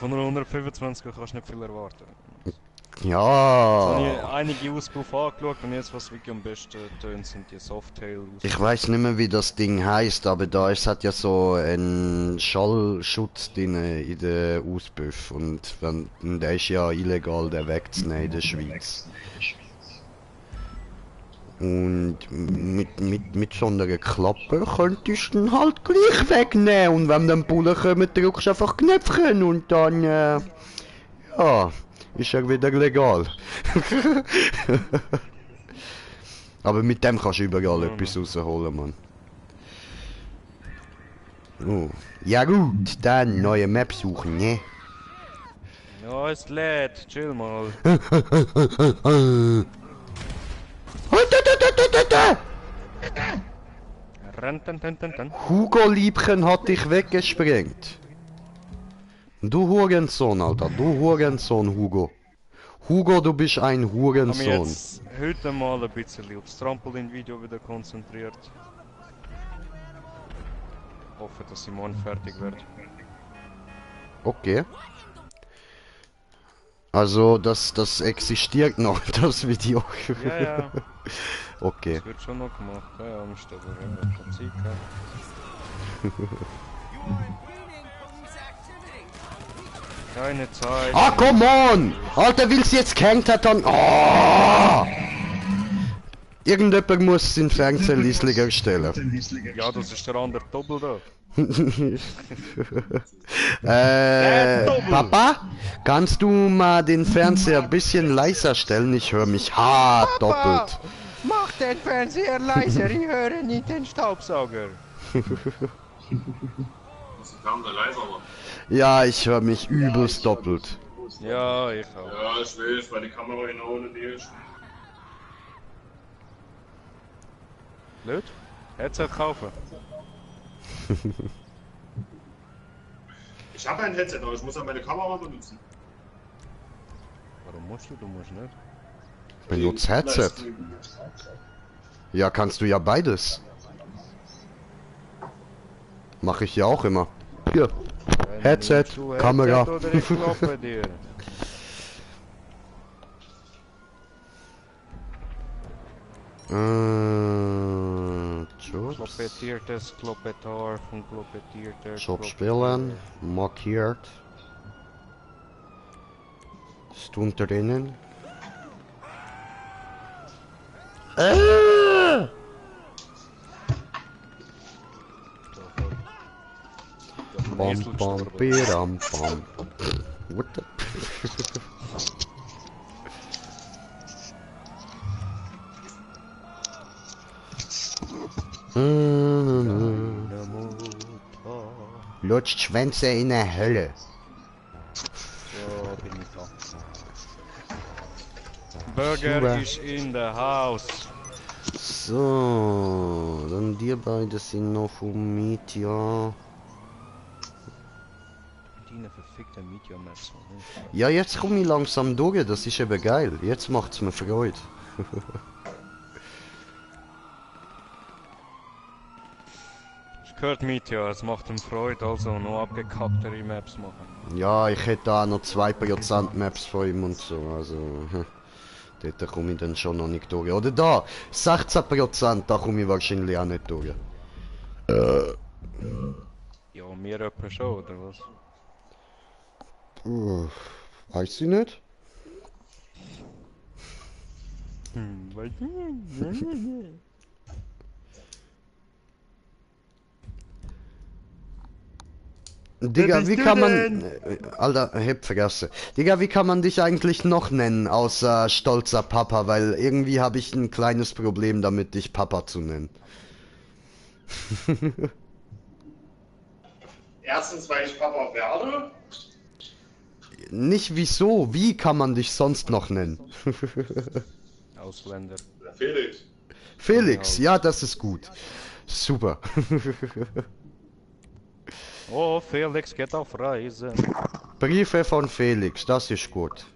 von einer 125 kannst du nicht viel erwarten. Jetzt habe ich Ja. einige Auspuff angeschaut und jetzt, was wirklich am besten tönt, sind die Softail Ich weiß nicht mehr, wie das Ding heißt, aber es hat ja so einen Schallschutz drin in der Auspuff und der ist ja illegal, der wegzunehmen in der Schweiz. Und mit so einer Klappe könntest du ihn halt gleich wegnehmen und wenn dann Bullen kommen, drückst du einfach Knöpfchen und dann, ja, ist er wieder legal. Aber mit dem kannst du überall etwas rausholen, Mann. Oh. Ja gut, dann neue Map suchen, ne? Ja, es lädt, chill mal. Renn. Hugo Liebchen hat dich weggesprengt. Du Hurensohn, Alter, du Hurensohn, Hugo. Hugo, du bist ein Ich habe mich Hurensohn. jetzt heute mal ein bisschen aufs Trampolin-Video wieder konzentriert. Ich hoffe, dass ich morgen fertig werde. Okay. Also, das existiert noch, das Video. Ja. Okay. Das wird schon noch gemacht. Ja, musst du aber immer keine Zeit haben. Keine Zeit. Ah, come on! Alter, will's jetzt gehängt hat, dann... Oh! Irgendjemand muss den Fernseher leislicher stellen. Ja, das ist der andere Doppel da. Papa? Kannst du mal den Fernseher ein bisschen leiser stellen? Ich höre mich hart doppelt. Mach den Fernseher leiser, ich höre nicht den Staubsauger. Das kam da leiser, Mann. Ja, ich höre mich übelst doppelt. Ja, ich auch. Ja, ich weiß, weil die Kamera in der ohne die ist. Blöd? Headset kaufen. Ich habe ein Headset, aber ich muss ja meine Kamera benutzen. Warum musst du? Du musst nicht. Benutzt Headset. Ja, kannst du ja beides. Mache ich ja auch immer. Hier. Headset, Nimmst du Kamera. Oder ich kloppe dir. Jobs. Kloppetiertes, Kloppetar von Kloppetierter. Job spielen. Markiert. Stond drinnen. Bam bam biram bam. What the? Lutscht Schwänze in der Hölle. So bin ich da. Burger Super. is in the house. So, dann die beide sind noch vom Meteor. Die verfickte Meteor-Maps. Ja, jetzt komme ich langsam durch, das ist eben geil. Jetzt macht's mir Freude. Ich gehört Meteor, es macht ihm Freude, also noch abgekacktere Maps machen. Ja, ich hätte auch noch 2% Maps von ihm und so, also... Dort komme ich dann schon noch nicht durch. Oder da, 16%, da komme ich wahrscheinlich auch nicht durch. Ja, mir etwa schon, oder was? Weiß ich nicht. Weiß nicht. Digga, bist wie du kann man... denn? Alter, hab vergessen. Digga, wie kann man dich eigentlich noch nennen, außer stolzer Papa? Weil irgendwie habe ich ein kleines Problem damit, dich Papa zu nennen. Erstens, weil ich Papa werde. Nicht wieso, wie kann man dich sonst noch nennen? Ausländer. Oder Felix. Felix, ja, das ist gut. Super. Oh, Felix geht auf Reise. Briefe von Felix, das ist gut.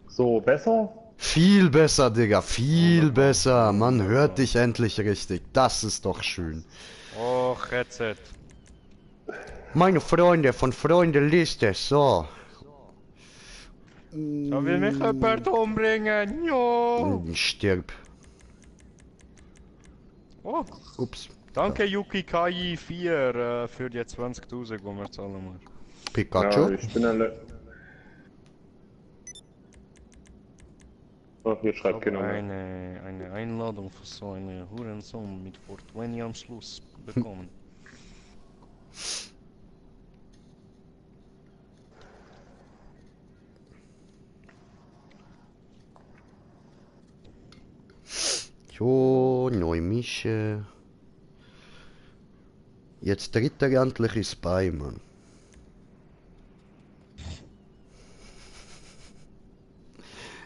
So, besser? Viel besser, Digga, viel besser. Man hört dich endlich richtig. Das ist doch schön. Oh, Headset. Meine Freunde von Freunde-Liste, so. Da will mich jemand umbringen. Jo. Stirb. Oh, Ups. danke Yuki Kai 4 für die 20.000, die wir zahlen müssen. Pikachu. Ja, ich bin Oh, hier schreibt Ich habe keiner mehr. eine Einladung für so eine Hurensohn mit 420 am Schluss bekommen. Jo, neu Mische. Jetzt tritt er endlich ins Bein, Mann.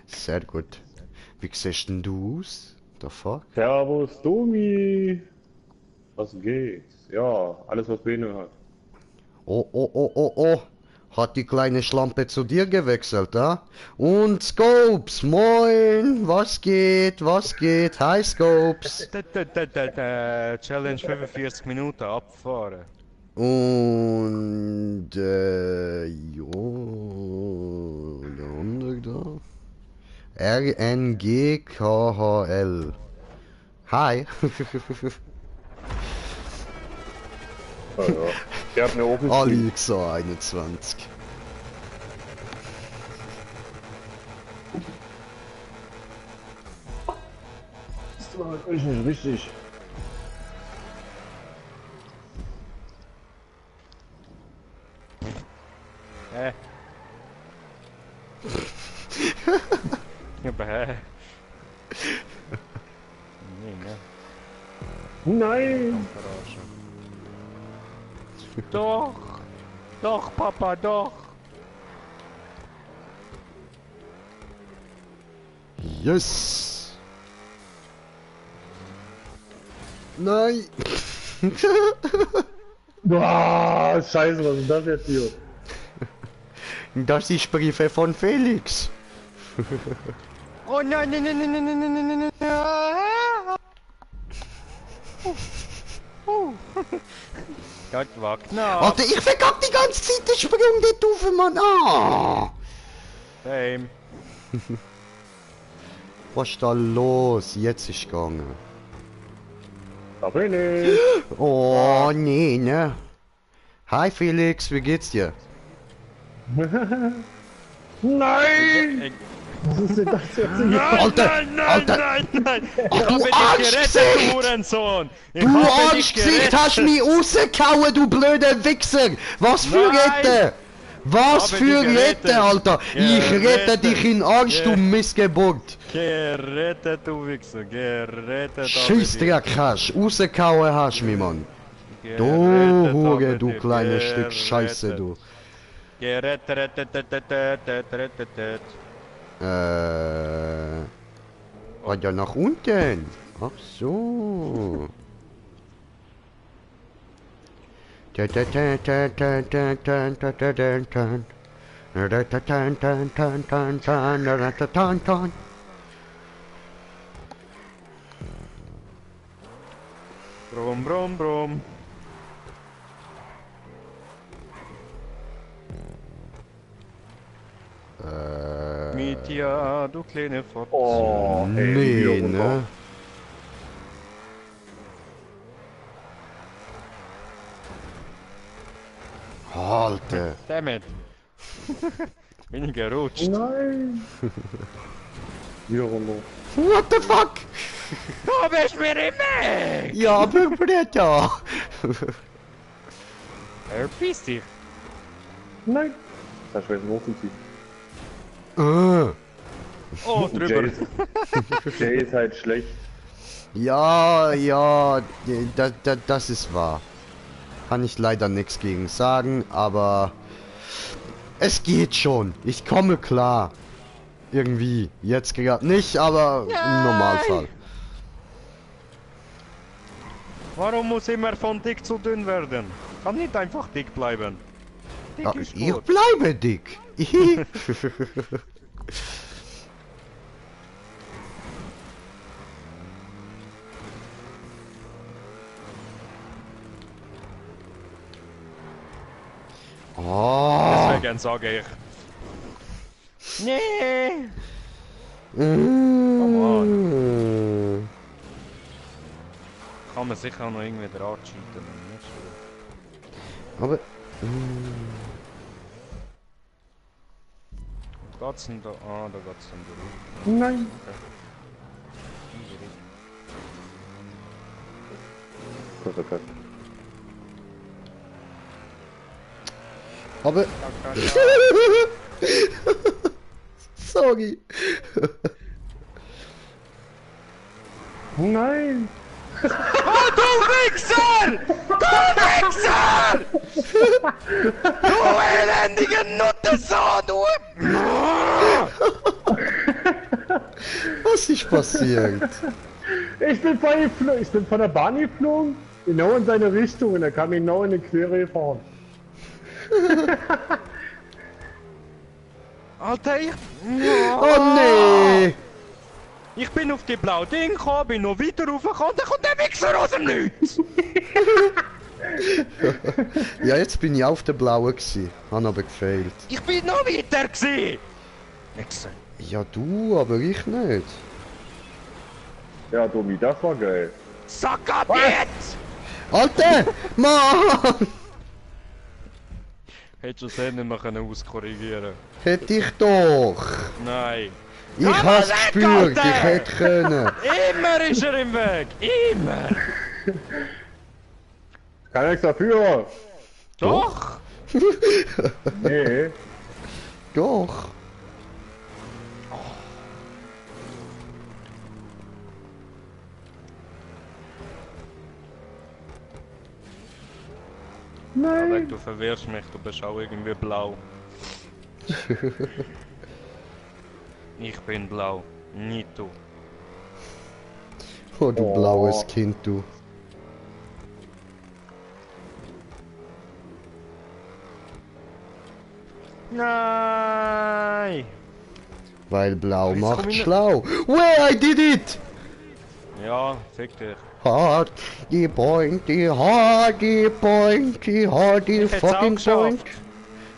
Sehr gut. Wie siehst denn du aus? The fuck? Servus, Domi! Was geht's? Ja, alles was Bene hat. Oh, oh, oh, oh, oh. Hat die kleine Schlampe zu dir gewechselt, ha? Und Scopes, moin! Was geht? Was geht? Hi, Scopes! Challenge 45 Minuten abfahren. Und, jo, der andere da. RNGKHL. Hi! Ja, ja. Der hat mir auch geschrieben. Alexa 21. Das war euch nicht richtig. Ja, bäh. Nee, ne? Nein! Verarschen. Doch! Doch, Papa, doch! Yes! Nein! Boah, scheiße, was ist das jetzt hier? Das ist Briefe von Felix. Oh nein, nein, nein, nein, nein, nein, nein, nein, nein, nein. Das war knapp. Alter, ich vergack die ganze Zeit den Sprung dort rauf, Mann. Ah! Same. Was ist da los? Jetzt ist gegangen. Da bin ich! Oh, nee, ne? Hi Felix, wie geht's dir? Nein! Was ist denn das jetzt hier? Nein, Alter, nein, nein, Alter. nein, nein! Ich du habe dich Arschgesicht! gerettet, du Hurensohn! Ich Du habe dich Arschgesicht hast mich rausgehauen, du blöder Wichser! Was für Nein. Rette! Was Habe für dich gerettet. Rette, Alter! Ich rette Gerettet. dich in Arsch, du Ge- Missgeburt! Gerettet, du Wichser, gerettet. habe Scheissdreck hast, rausgehauen hast mich, Mann! dich. Du Gerettet Hure, habe du dich. kleines Stück Scheiße, Gerettet. du! Gerettet. Weiter nach unten. Ach so. Brumm, brumm, brumm. Mitya, du kleine Fotze. Oh, ey, Nee, wieder runter. ne? Alter. Dammit. Bin ich gerutscht. Nein! Wieder runter. What the fuck? Du bist mir im Weg! Ja, aber Britta. Verpiss dich! Nein. Das hast du jetzt hochgezogen. Oh, drüber! Jay ist halt schlecht. Ja, ja, das ist wahr. Kann ich leider nichts gegen sagen, aber es geht schon. Ich komme klar. Irgendwie. Jetzt gerade nicht, aber im Normalfall. Warum muss immer von dick zu dünn werden? Kann nicht einfach dick bleiben. Dick Ja, ist ich gut. bleibe dick. Oh. Deswegen sage ich. Nee! Mm. Kann man sicher auch noch irgendwie dran cheaten. Aber. Wo geht's denn da? Ah, da geht's dann durch. Nein. Das ist okay. Aber. Sorry. Nein. Du Wichser! Du Wichser! Du elendige Nuttesau, du! Was ist passiert? Ich bin von der Bahn geflogen, genau in seine Richtung und er kam genau in die Quere gefahren. Alter, Oh nee! Ich bin auf die blaue Ding gekommen, bin noch weiter raufgekommen, dann kommt der Wichser aus dem Nichts! Ja, jetzt bin ich auf der blauen gsi. Han aber gefehlt. Ich bin noch weiter gsi! Wichser. Ja, du, aber ich nicht. Ja, Domi, das war geil. Sack ab jetzt! Alter! Mann! Hättest du es nicht mehr können auskorrigieren. Hätte ich doch! Nein. Ich Ja, hab's aber gespürt, Alter! ich hätte können. Immer ist er im Weg! Immer! Kann nichts dafür. Doch! Nee. Doch. Alec, du verwirrst mich, du bist auch irgendwie blau. Ich bin blau, nicht du. Oh, du blaues Kind, du. Nein! Weil blau Jetzt macht komm ich schlau. Well, I did it! Ja, fick dich. Hardy pointy, hardy pointy, hardy Ich hätt's auch fucking point. geschafft.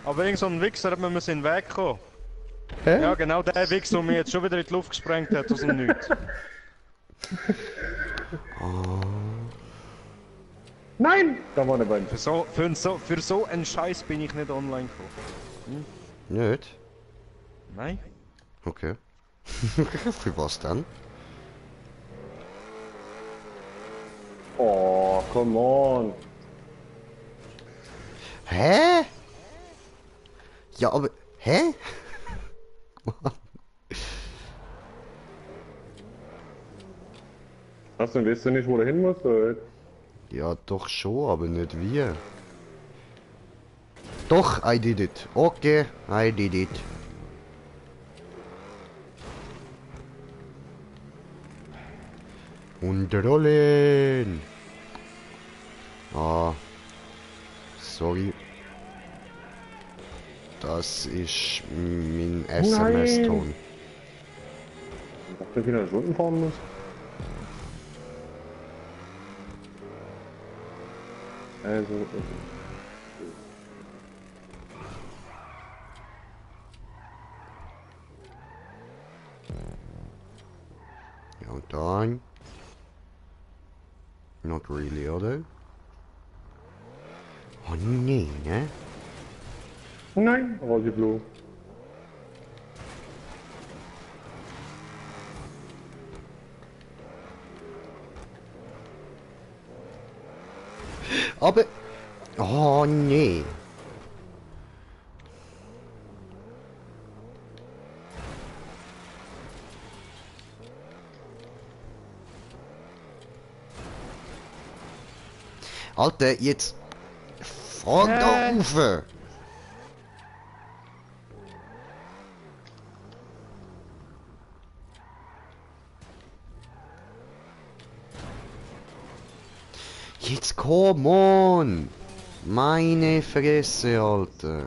Aber irgend so ein Wichser hat mir in den Weg kommen. Hä? Ja, genau der Wichser, der mich jetzt schon wieder in die Luft gesprengt hat aus dem Nichts. Nein! Da war eine Wand. Für so einen Scheiß bin ich nicht online gekommen. Nicht? Nein? Okay. Für was dann? Oh, come on. Hä? Ja, aber... Hä? Was denn, weißt du nicht, wo du hin musst? Oder? Ja, doch schon, aber nicht wie. Doch, I did it. Okay, I did it. Und rollen. Ah. Sorry. Das ist mein SMS-Ton. Ich dachte, wieder Stunden fahren muss. Also, Ja, und dann. Not really, oder? Oh nee, ne? nein, rausgeflogen. Aber... Oh Oh nee. Alter, jetzt fahr da rauf! Jetzt komm on! Meine Fresse, Alter!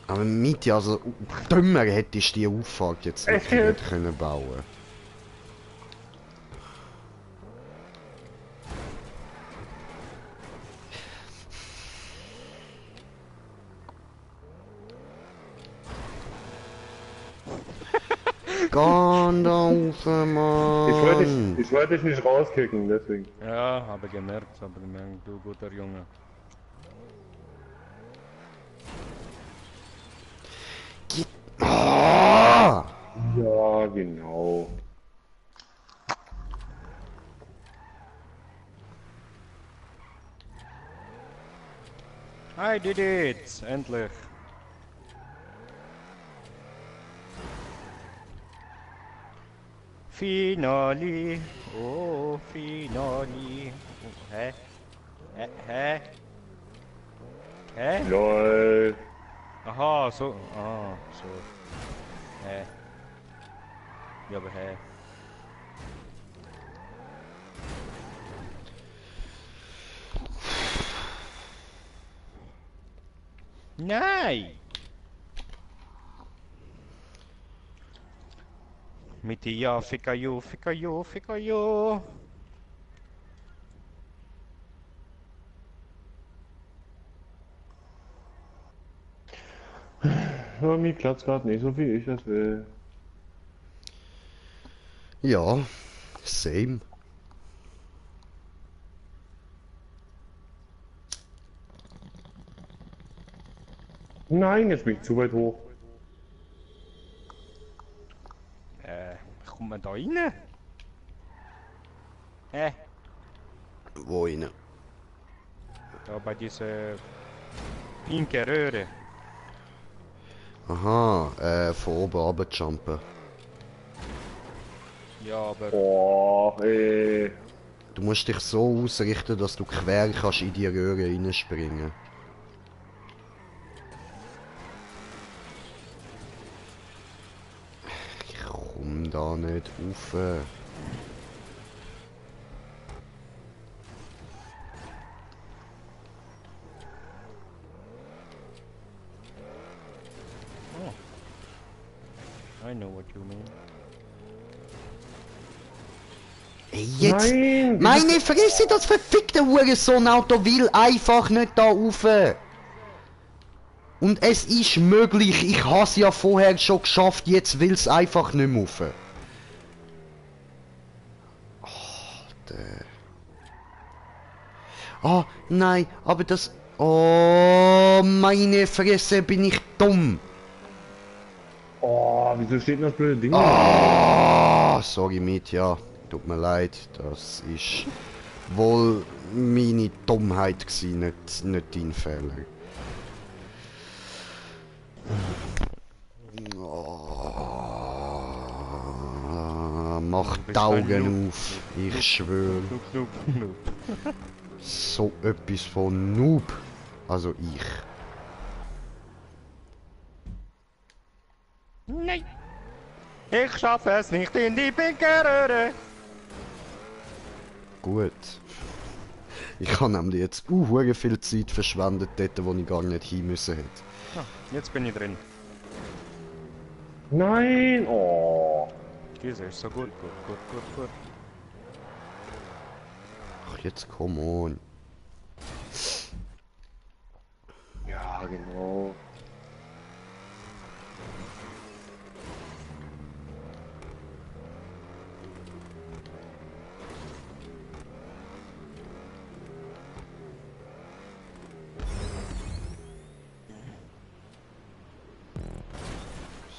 Aber mit, also dümmer hättest du die Auffahrt jetzt wirklich nicht können bauen. Geh da rauf, Mann! Ich wollte dich nicht rauskicken, deswegen. Ja, habe gemerkt, du guter Junge. Ah! Ja, genau. I did it! Endlich! Finale! Oh, Finale! Oh, hä? Hä? Hä? LOL. Aha, so. Ah, so. Hä? Ja, aber hä? Nein! Mit ja, fica yo. Ja, mir klappt's gerade nicht so wie ich das will. Ja, same. Nein, jetzt bin ich zu weit hoch. Kommt man da rein? Hä? Wo rein? Da bei dieser pinken Röhre. Aha, von oben runterjumpen. Ja, aber. Boah, ey. Du musst dich so ausrichten, dass du quer kannst in die Röhre reinspringen. Ich komm da nicht rauf. I know what you mean. Ey, jetzt! Nein! Meine Fresse, das verfickte Hurensohn-Auto will einfach nicht da rauf! Und es ist möglich, ich has ja vorher schon geschafft, jetzt will es einfach nicht mehr rauf. Alter. Ah, nein, aber das... Oh, meine Fresse, bin ich dumm! Oh, wieso steht denn das blöde Ding? Ah, sorry Mitya, tut mir leid, das ist wohl meine Dummheit gewesen, nicht dein Fehler. Oh, mach die Augen auf, ich schwöre. Noob. So etwas von Noob, also ich. Nein! Ich schaffe es nicht in die pinke Röhre! Gut. Ich habe nämlich jetzt hure viel Zeit verschwendet dort, wo ich gar nicht hin müssen hätte. Ah, jetzt bin ich drin. Nein! Oh! Dieser ist so gut. Ach, jetzt come on. Ja, genau.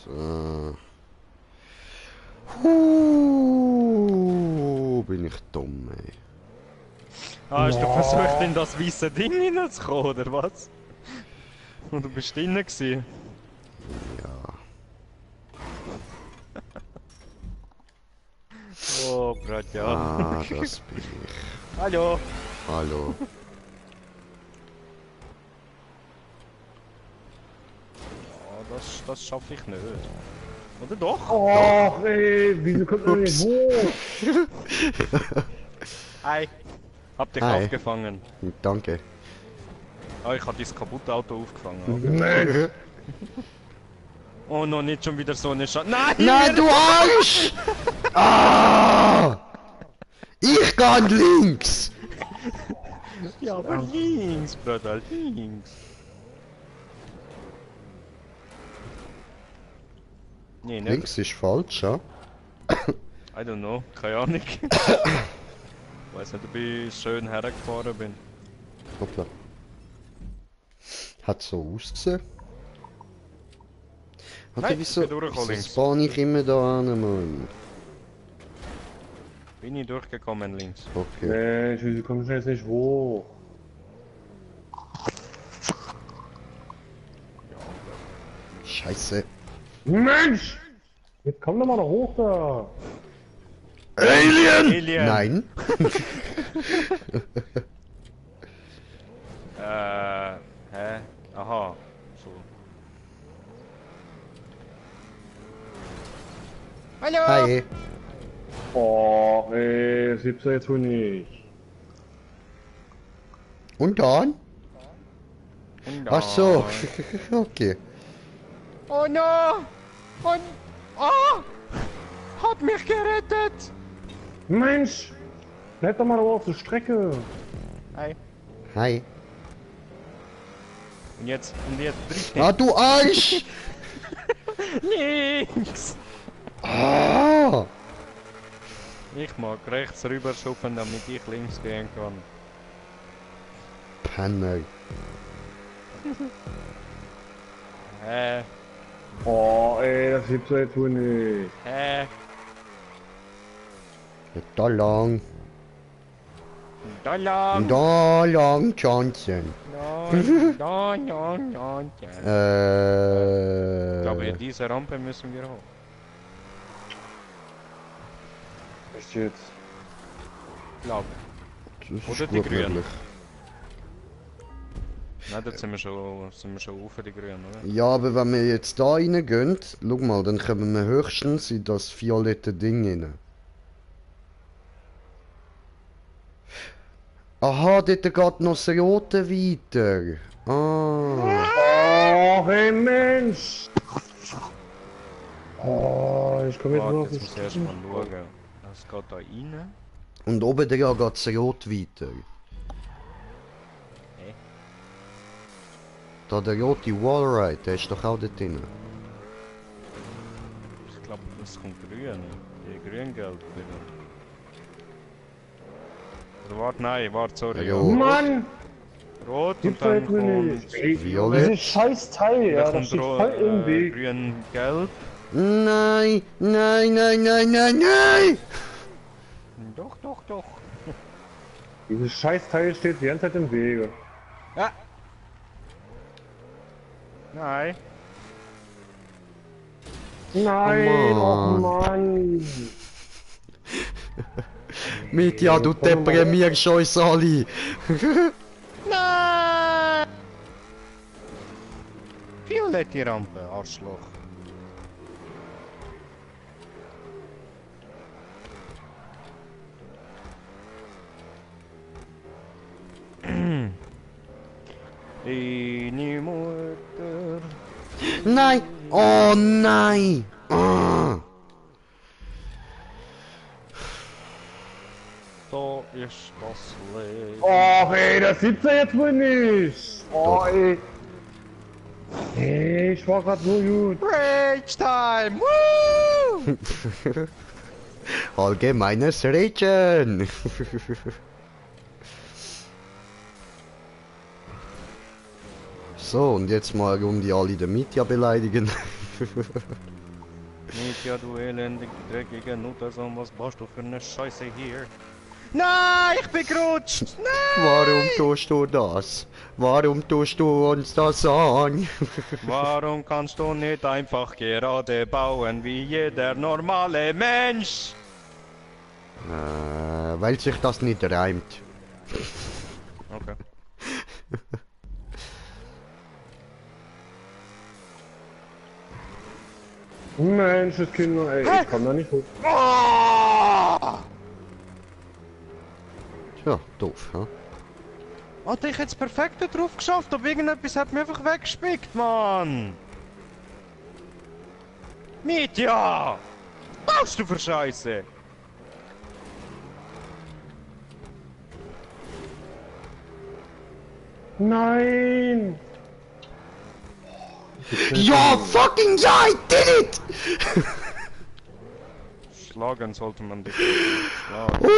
So. Bin ich dumm. Ah, hast du No. versucht, in das weiße Ding hineinzukommen, oder was? Und du bist drinnen gewesen. Ja. Oh, Brat, ja. Ah, das bin ich. Hallo. Hallo. Ja, das schaffe ich nicht. Oder doch? Och, ey, wieso kommt man nicht hoch? Hi. Hab dich Hi. aufgefangen. Danke. Ah, ich habe dieses kaputte Auto aufgefangen. oder? Mensch! Oh, noch nicht schon wieder so eine Nein! Nein, du Arsch! Ah! Ich kann links! Ja, aber links, Bruder, links. Nee, nicht. Links ist falsch, ja? I don't know, keine Ahnung. Ich weiß nicht, ob ich schön hergefahren bin. Hoppla. Hat so ausgesehen. Warte, Nein, wieso, ich bin durchgekommen wieso links. spawn ich immer da an, Mann? Bin ich durchgekommen links. Okay. Mensch, wieso kommst du jetzt nicht hoch? Scheiße. Mensch! Jetzt komm doch mal da hoch da! Alien! Alien! Nein. Hä? Aha. So. Hallo! Hi. Och, ey, das gibt's ja jetzt wohl nicht. Und dann? Und Ach so. da. Okay. Oh no! Und... Oh! Hat mich gerettet! Mensch! Bleib doch mal da auf der Strecke! Hi. Hi. Und jetzt dritte. Ah, du Arsch! Links! Ah! Ich mag rechts rüber schuppen, damit ich links gehen kann. Penner. Hä? Oh, ey, das gibt's ja jetzt wohl nicht. Hä? Da lang. Da lang! Da lang, Johnson. Da. Ich glaube, diese Rampe müssen wir hoch. Echt jetzt? Glaube. Das ist Oder die gut Grünen. möglich. Nein, dort sind wir schon auf die Grünen, oder? Ja, aber wenn wir jetzt da reingehen, schau mal, dann kommen wir höchstens in das violette Ding rein. Aha, dort geht noch das Rote weiter. Ah. Oh, hey Mensch! Oh, ich komm jetzt nur Warte, auf jetzt die muss ich erst mal schauen. Es geht da rein. Und oben dran geht das Rot weiter. Hä? Da der rote Wallride, der ist doch auch dort drin. Ich glaube, das kommt grün. Die grün-gelb wieder. Oder warte, nein, warte, sorry. Ja, Ja. jo. Mann! Rot und Gibt's dann halt nicht. kommt... Ey, Violett. dieses scheiß Teil, ja, Dann das steht kommt voll im Weg. grün-gelb. Nein, nein, nein, nein, nein, nein! Doch, doch, doch. Dieses scheiß Teil steht die ganze Zeit im Wege. Ja. Nein. Nein, Oh oh Mann! Mitja, du deprimierst uns alle! Nein! Violette Rampe, Arschloch. Deine Mutter. Nein! Oh nein! Ah. Da ist das Leben. Oh, ey, das gibt's ja jetzt wohl nicht! Oh, Doch. ey! Ey, ich war grad so gut. Rage Time! Woo! Allgemeines Regen! So, und jetzt mal eine Runde alle den Mitja beleidigen. Nicht ja, du elendig, dreckige Nuttersohn, was machst du für eine Scheiße hier? Nein, ich bin gerutscht! Nein! Warum tust du das? Warum tust du uns das an? Warum kannst du nicht einfach gerade bauen wie jeder normale Mensch? Weil sich das nicht reimt. Okay. Mensch, das Kinder, ey, ich komm da nicht hoch. Tja, doof, hä? Alter, ich hätte es perfekt da drauf geschafft, aber irgendetwas hat mich einfach weggespickt, Mann! Mitya! Baust du für Scheiße? Nein! Ja, fucking ja, I did it! Schlagen sollte man dich schlagen.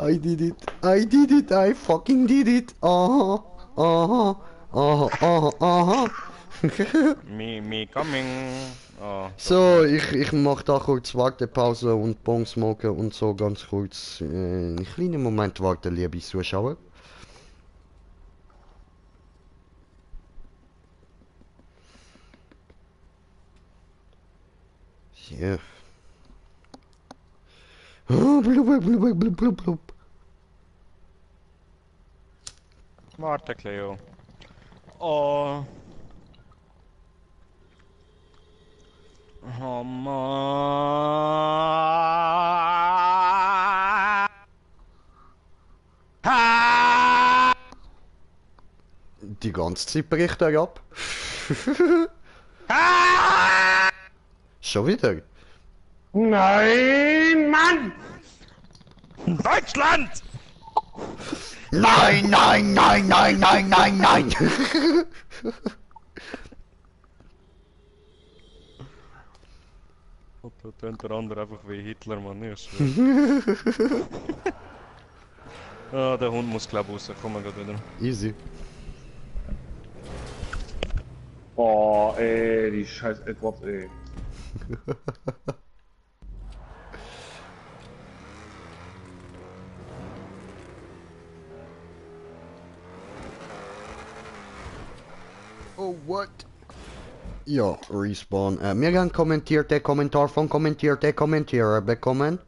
I did it. I did it. I fucking did it. Aha. Aha. Aha. Aha. Aha. Me coming. Oh, So, ich mach da kurz Wartepause und Bon smoken und so ganz kurz. Einen kleinen Moment warten, liebe Zuschauer. Ja. Blub, blub, blub, blub, blub, blub. warte, Cleo. Oh. Oh Mann. Ha! Die ganze Zeit bricht er ab. Ha! Schon wieder. Nein, Mann! Deutschland! Nein, nein, nein, nein, nein, nein, nein. Da tönt der andere einfach wie Hitler, Mann. Ich schwör. Ah, der Hund muss glaub raus. Komm mal grad wieder. Easy. Oh, ey, die scheiß Edwards, ey. Oh, what? Ja, Respawn. Wir haben kommentiert, der Kommentar von kommentiert, der Kommentierer bekommen.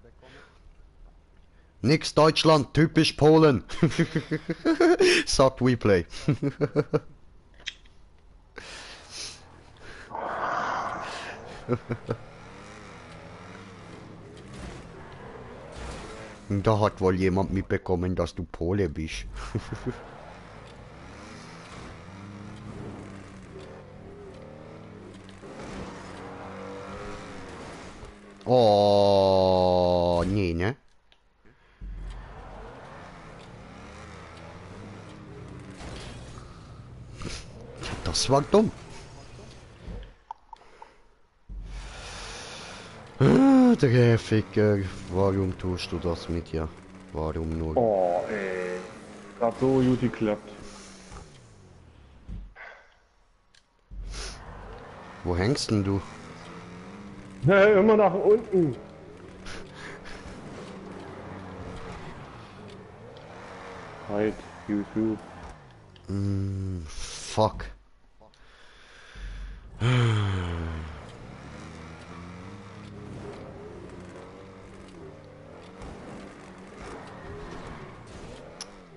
Nix Deutschland, typisch Polen. Sagt WePlay. Da hat wohl jemand mitbekommen, dass du Pole bist. Oh, nee, ne? Das war dumm. Der Ficker, warum tust du das mit dir? Warum nur? Oh, ey. Grad so gut geklappt. Wo hängst denn du? Immer nach unten. Halt, YouTube. Fuck.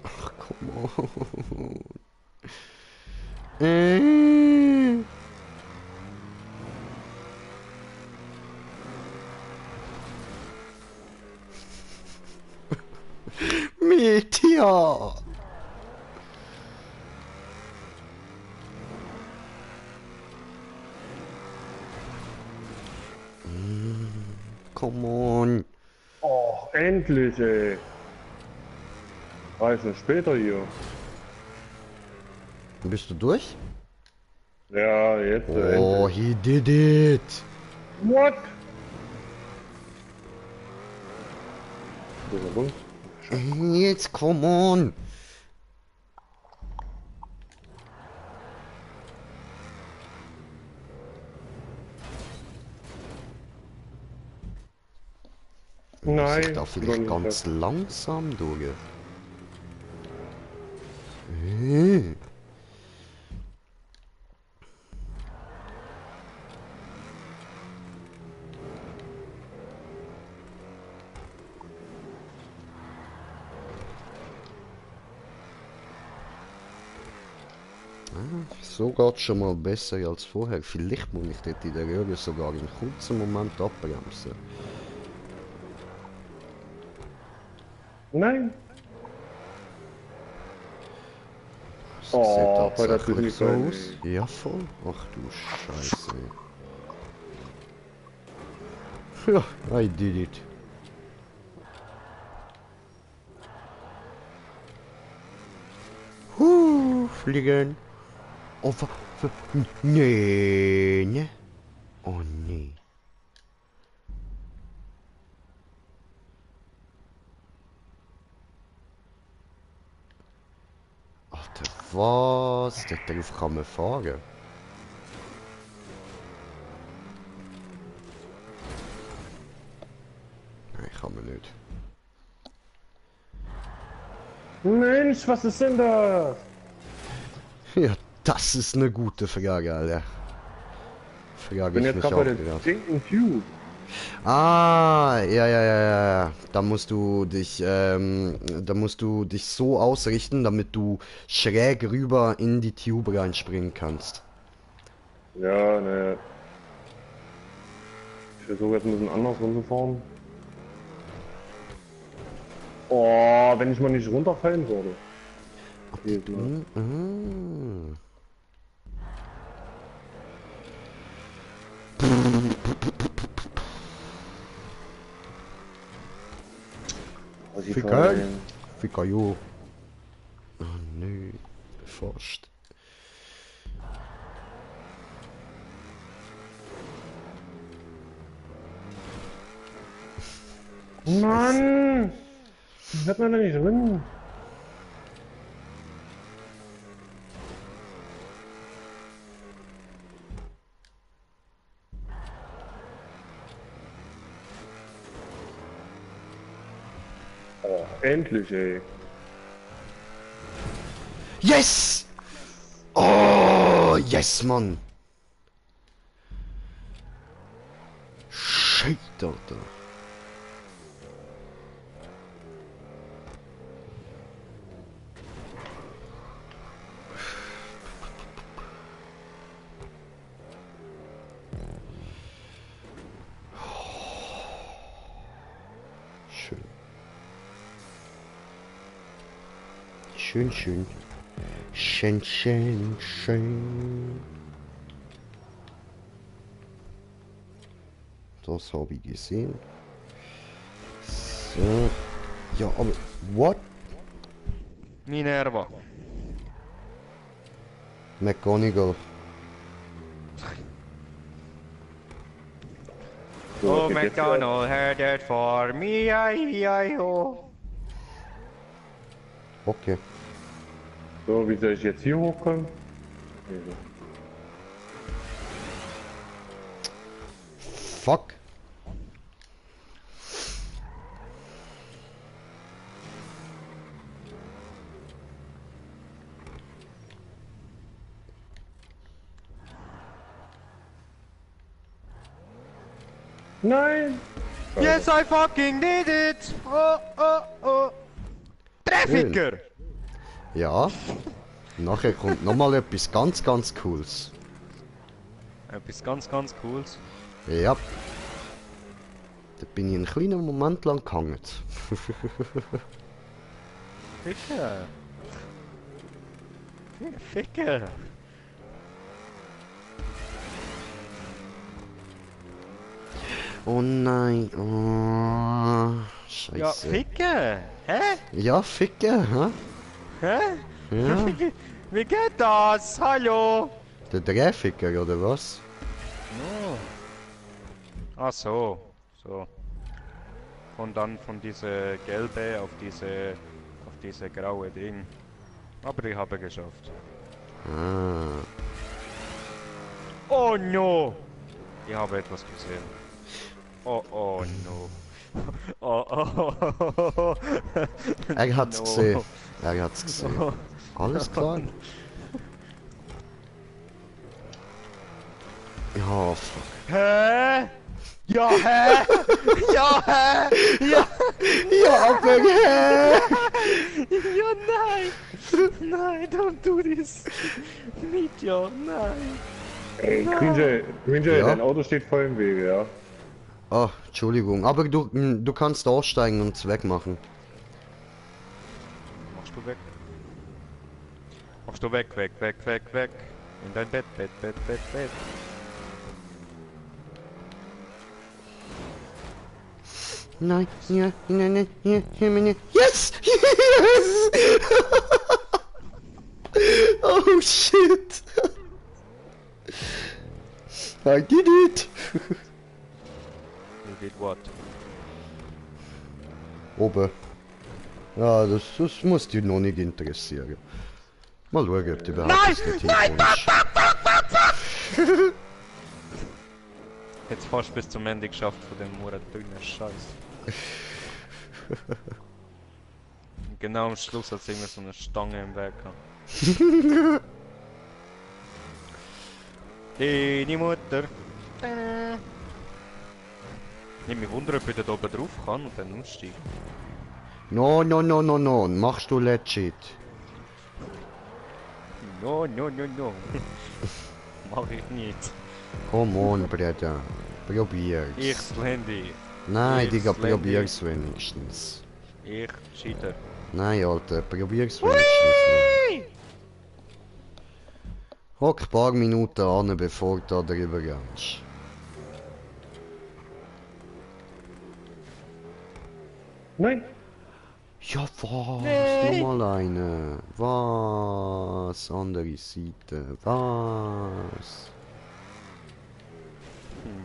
Ach, come on. Meteor. Come on. Oh, endlich, ey. Noch später hier. Bist du durch? Ja, jetzt. Oh, he did it. What? So, Bums. Jetzt, come on. Nein. Muss ich da vielleicht nicht ganz das. langsam durch? So geht's schon mal besser als vorher. Vielleicht muss ich dort in der Röhre sogar in kurzen Moment abbremsen. Nein. Das Oh, sieht voll das tatsächlich so Gesicht, aus. Ja, voll. Ach du Scheiße. Ja, I did it. Fliegen. Oh, nee, ne? Oh, nee. Alter, was? Darauf kann man fahren. Nein, kann man nicht. Mensch, was ist denn das? Ja, das ist eine gute Frage, Alter. Ich Frage bin ich jetzt mich gerade auch bei der gerade. Stinking Tube. Ah, ja. Da musst du dich so ausrichten, damit du schräg rüber in die Tube reinspringen kannst. Ja, ne. Ich versuche jetzt ein bisschen anders rumzufahren. Oh, wenn ich mal nicht runterfallen würde. Jedes Mal. Mhm. Was ich Ficker. fallen. Ficker, jo. Oh, nö. Forscht. Mann! Das hat man da nicht drin. Oh, endlich, ey. Yes! Oh, yes, Mann. Shit, Alter. Schön. Schön, schön. Schön, schön, schön. Das habe ich gesehen. So. Ja, aber... What? Minerva. McGonagall. So, Oh, was geht jetzt McDonald had it for me, I-E-I-O. Okay. So, wie soll ich jetzt hier hochkommen? Hier so. Fuck. Nein! Yes, I fucking did it! Oh, oh, oh. Treffiker! Ja. Nachher kommt nochmal etwas ganz, ganz Cooles. Etwas ganz, ganz Cooles. Ja. Da bin ich einen kleinen Moment lang gehangen. Ficker! Ficker! Oh nein. Oh, Ja, Scheiße. Ficker! Hä? Ja, Ficke, hä? Hä? Ja. Wie geht das? Hallo? Der Drehficker, oder was? Oh. Ach so. So. Und dann von diese gelbe auf diese graue Ding. Aber ich habe geschafft. Ah. Oh no! Ich habe etwas gesehen. Oh oh no. Oh, oh, oh, oh. Er hat's No. gesehen. Er hat's gesehen. Alles klar. Ja, fuck. Hä? Ja, hä? Ja, hä? Ja, Ja, aber ja, nein! Nein, don't do this! Nicht ja, nein! Ey, Grünsche, Ja? dein Auto steht voll im Wege, ja? Oh, Entschuldigung. Aber du kannst aussteigen und es wegmachen. Machst du weg? Machst du weg, weg, weg, weg, weg! In dein Bett, Bett, Bett, Bett, Bett! Nein, ja, nein, ja, nein. Yes! Yes! Oh shit! I did it! You did what? Oben. Ja, das muss dich noch nicht interessieren. Mal schauen, ob du überhaupt bis dorthin kommst. Jetzt fast bis zum Ende geschafft von dem Murat dünnen Scheiß. Und genau am Schluss hat es irgendwie so eine Stange im Weg gehabt. Deine Mutter. Ich mich wundern, ob ich da oben drauf kann und dann aussteigen. No, no, no, no, no. Machst du legit. No, no, no, no. Mach ich nicht. Come on, Bruder. Probier's. Ich Slendy. Nein, ich Digga, Slendy. probier's wenigstens. Ich Cheater. Nein, Alter, probier's wenigstens. Hock ein paar Minuten an, bevor du da drüber gehst. Nein! Ja, was? Nee. Nochmal eine. Was? Andere Seite. Was?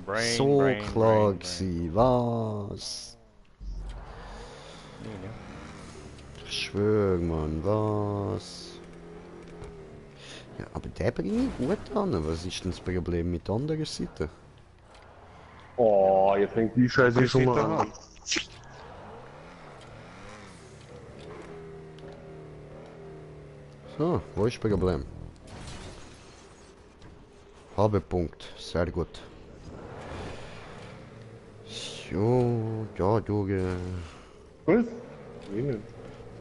Brain, So brain, klar brain, gsi. Was? brain. Ja, Ich schwör, Mann, was? Ja, aber der bringt mich gut an. Was ist denn das Problem mit der anderen Seite? Oh, jetzt fängt die Scheiße schon mal an. So, wo ist das Problem? Halber Punkt, sehr gut. So, da durch. Was? Wie nicht?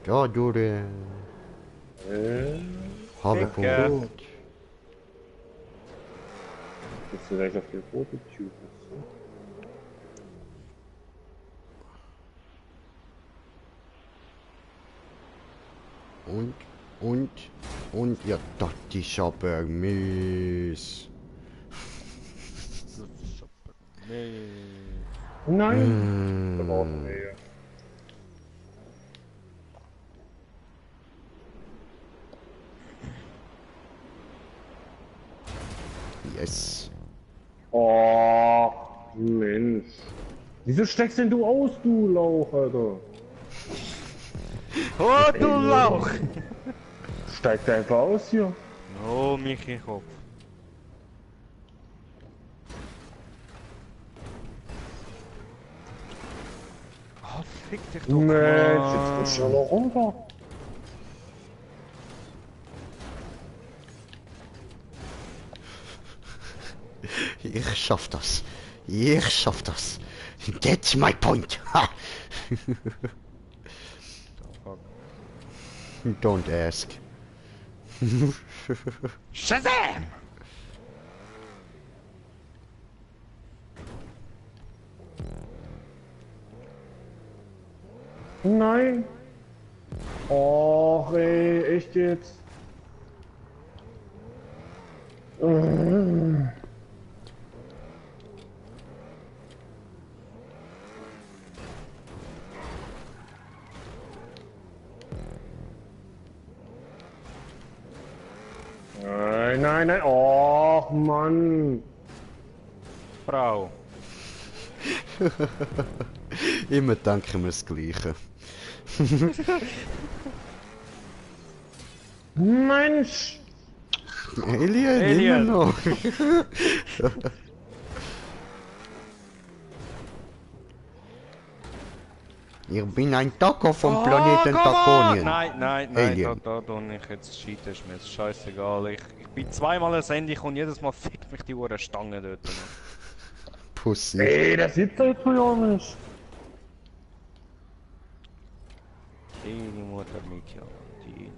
Da durch. Halber Danke. Punkt. Jetzt vielleicht auf den Prototyp. Und, ja, das ist aber mies. Nee. Nein! Da brauchen Mm. wir ja. Yes. Oh, Mensch. Wieso steckst denn du aus, du Lauch, Alter? Oh, du Lauch! Steigt einfach aus hier. Oh, Michi Kopf. Oh, fick dich doch Mensch, jetzt mal. rutscht er noch runter. Ich schaff das. Ich schaff das. That's my point. Ha. Fuck. Don't ask. Shazam! Nein. Och, ey, echt jetzt? Nein, nein, nein. Och, Mann. Frau. Immer denken wir das Gleiche. Mensch. Alien, Alien. immer noch. Ich bin ein Taco vom Oh, Planeten come on! Takonien. Nein, nein, Alien. da tue ich jetzt Scheiten, ist mir jetzt scheißegal. Ich bin zweimal ein Handy und jedes Mal fickt mich die Uhr Stange dort. Pussy. Ey, das sieht doch jetzt ja nicht. Die Mutter mit, ja. Die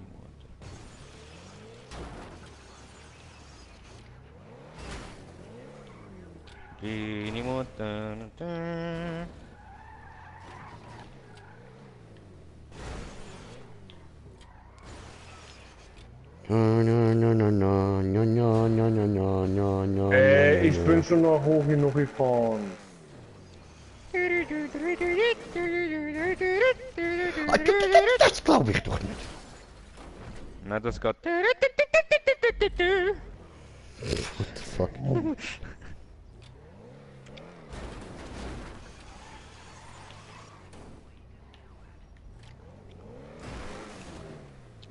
Mutter. Die Mutter. Ich bin schon noch hoch genug gefahren. Das glaube ich doch nicht. Nein, das geht. What the fuck?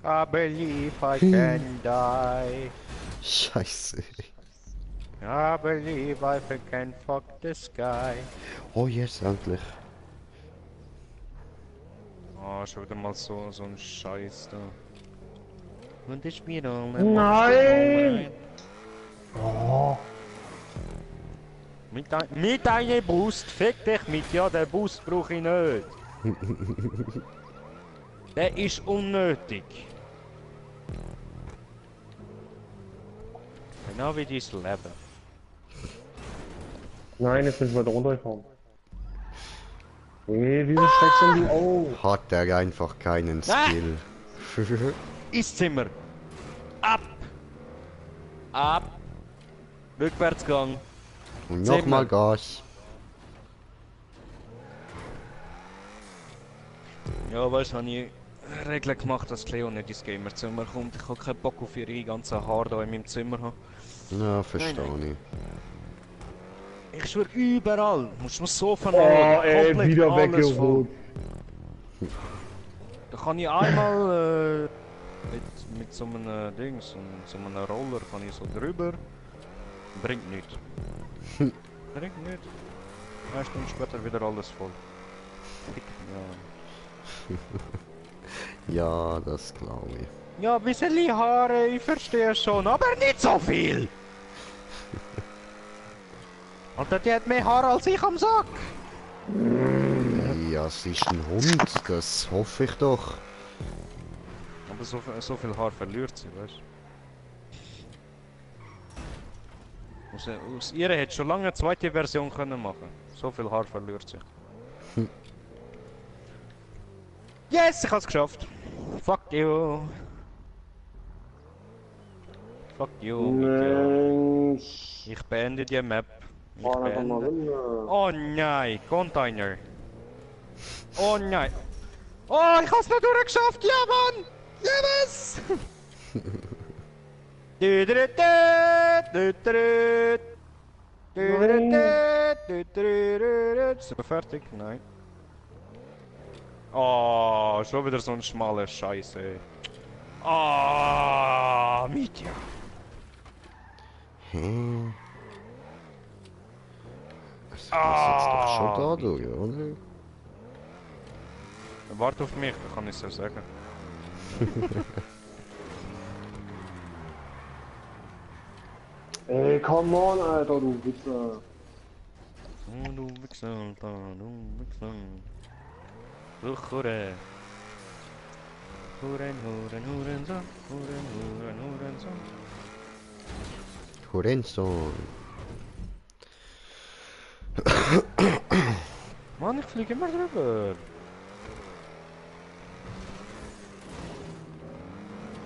I believe I can die. Scheiße. I believe I can fuck the sky. Oh yes, endlich. Oh, schon wieder mal so ein Scheiß da. Und ich mir Nein! Oh, Mit einem Boost, fick dich mit, ja, den Boost brauche ich nicht. Der ist unnötig. Genau wie dein Leben. nein, jetzt müssen wir da runtergefahren. Ey, wieso steckst du denn die auf? Hat er einfach keinen Skill. Ins Zimmer. Ab. Ab. Rückwärtsgang. Und nochmal Gas. Ja, weißt du, habe ich Regeln gemacht, dass Cleo nicht ins Gamerzimmer kommt. Ich habe keinen Bock auf ihre ganzen Haare da in meinem Zimmer haben. Ja, verstehe ich. Ich schwöre, überall. Musst du so von Oh, ey, komplett wieder alles voll. weggeholt. Da kann ich einmal mit so einem Dings, so einem Roller kann ich so drüber. Bringt nichts. Bringt nichts. Eine Stunde später wieder alles voll. Ja. Ja, das glaube ich. Ja, ein bisschen Haare, ich verstehe schon, aber nicht so viel! Alter, die hat mehr Haare als ich am Sack! Ja, es ist ein Hund, das hoffe ich doch. Aber so viel Haar verliert sie, weißt du? Aus ihr hätte schon lange eine zweite Version können machen. So viel Haar verliert sie. Yes, ich hab's geschafft! Fuck you! Fuck you, Mikkel. Mensch. Ich beende die Map. Ich Fahr einfach mal beende. runter. Oh nein, Container. Oh nein. Oh, ich hab's nicht durchgeschafft, ja Mann! Yes! Sind wir fertig? Nein. Oh, schon wieder so ein schmaler Scheiß, ey. Ah, Mitya. Hä? Das muss jetzt doch schon da durch, oder? Warte auf mich, dann kann ich es ja sagen. Ey, come on, Alter, du Wichser. Oh, du Wichser, Alter, du Wichser. Du Hure. Huren, Huren, Hurensohn. Huren, Huren, Hurensohn. Horenson. Mann, ich fliege immer drüber.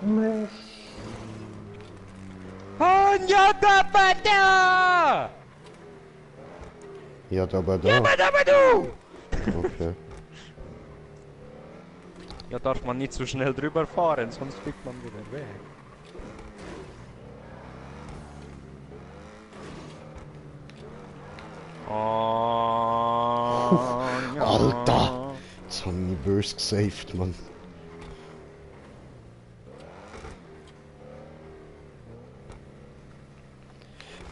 Mensch. Honja Dabada! Ja, aber da. Dabadu! Okay. Ja, darf man nicht so schnell drüber fahren, sonst fliegt man wieder weg. Oh, ja. Alter! Jetzt haben wir mich böse gesaved, Mann.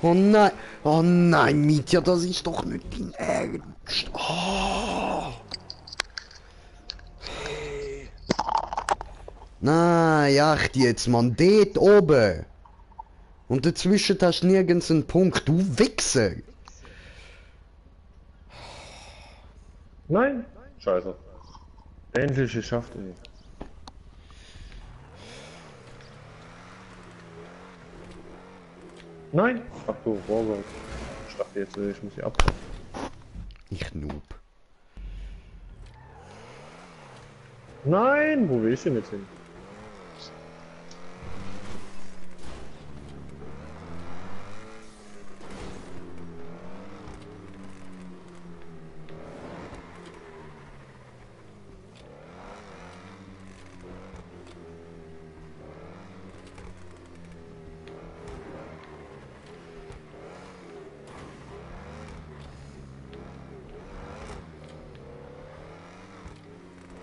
Oh nein, Mitya, das ist doch nicht dein Ernst. Oh. Na, jacht jetzt, Mann, dort oben. Und dazwischen hast du nirgends einen Punkt, du Wichser. Nein. Scheiße. Endlich geschafft, ey. Nein. Ach du, Vorwärts. Ich dachte jetzt, ich muss hier ab. Ich Noob. Nein, wo will ich denn jetzt hin?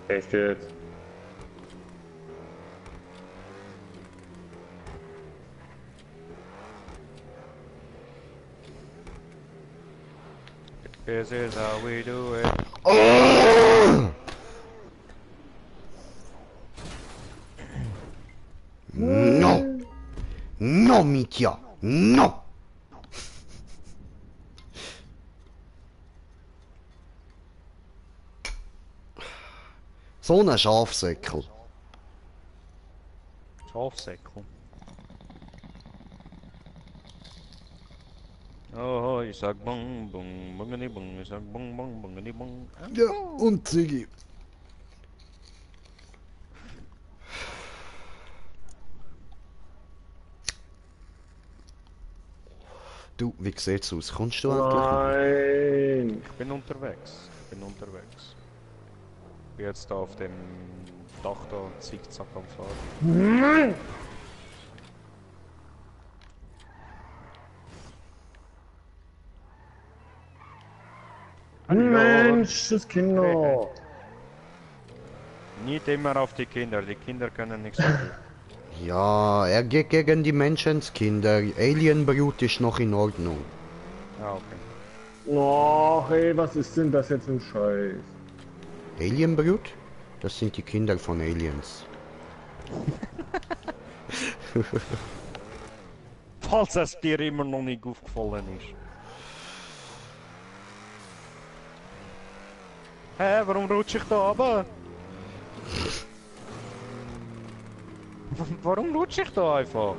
Echt jetzt? This is how we do it. Oh! No! No, Mitya! No! So ein Schafsäckel. Schafsäckel. Oh, ich sag bong, bong, bongeni bong, ich sag bong, bong, bongeni bong. Ja, und Ziggy. Du, wie sieht's aus? Kommst du endlich? Nein. Ich bin unterwegs. Bin jetzt da auf dem Dach da zickzack am Fahren. Nein. Mensch, das Kinder. Nicht immer auf die Kinder können nichts dafür. Ja, er geht gegen die Menschenskinder. Alienbrut ist noch in Ordnung. Ah, okay. Ach ey, was ist denn das jetzt für ein Scheiß? Alienbrut? Das sind die Kinder von Aliens. Falls es dir immer noch nicht aufgefallen ist. Hä, warum rutsche ich da runter? Warum rutsche ich da einfach?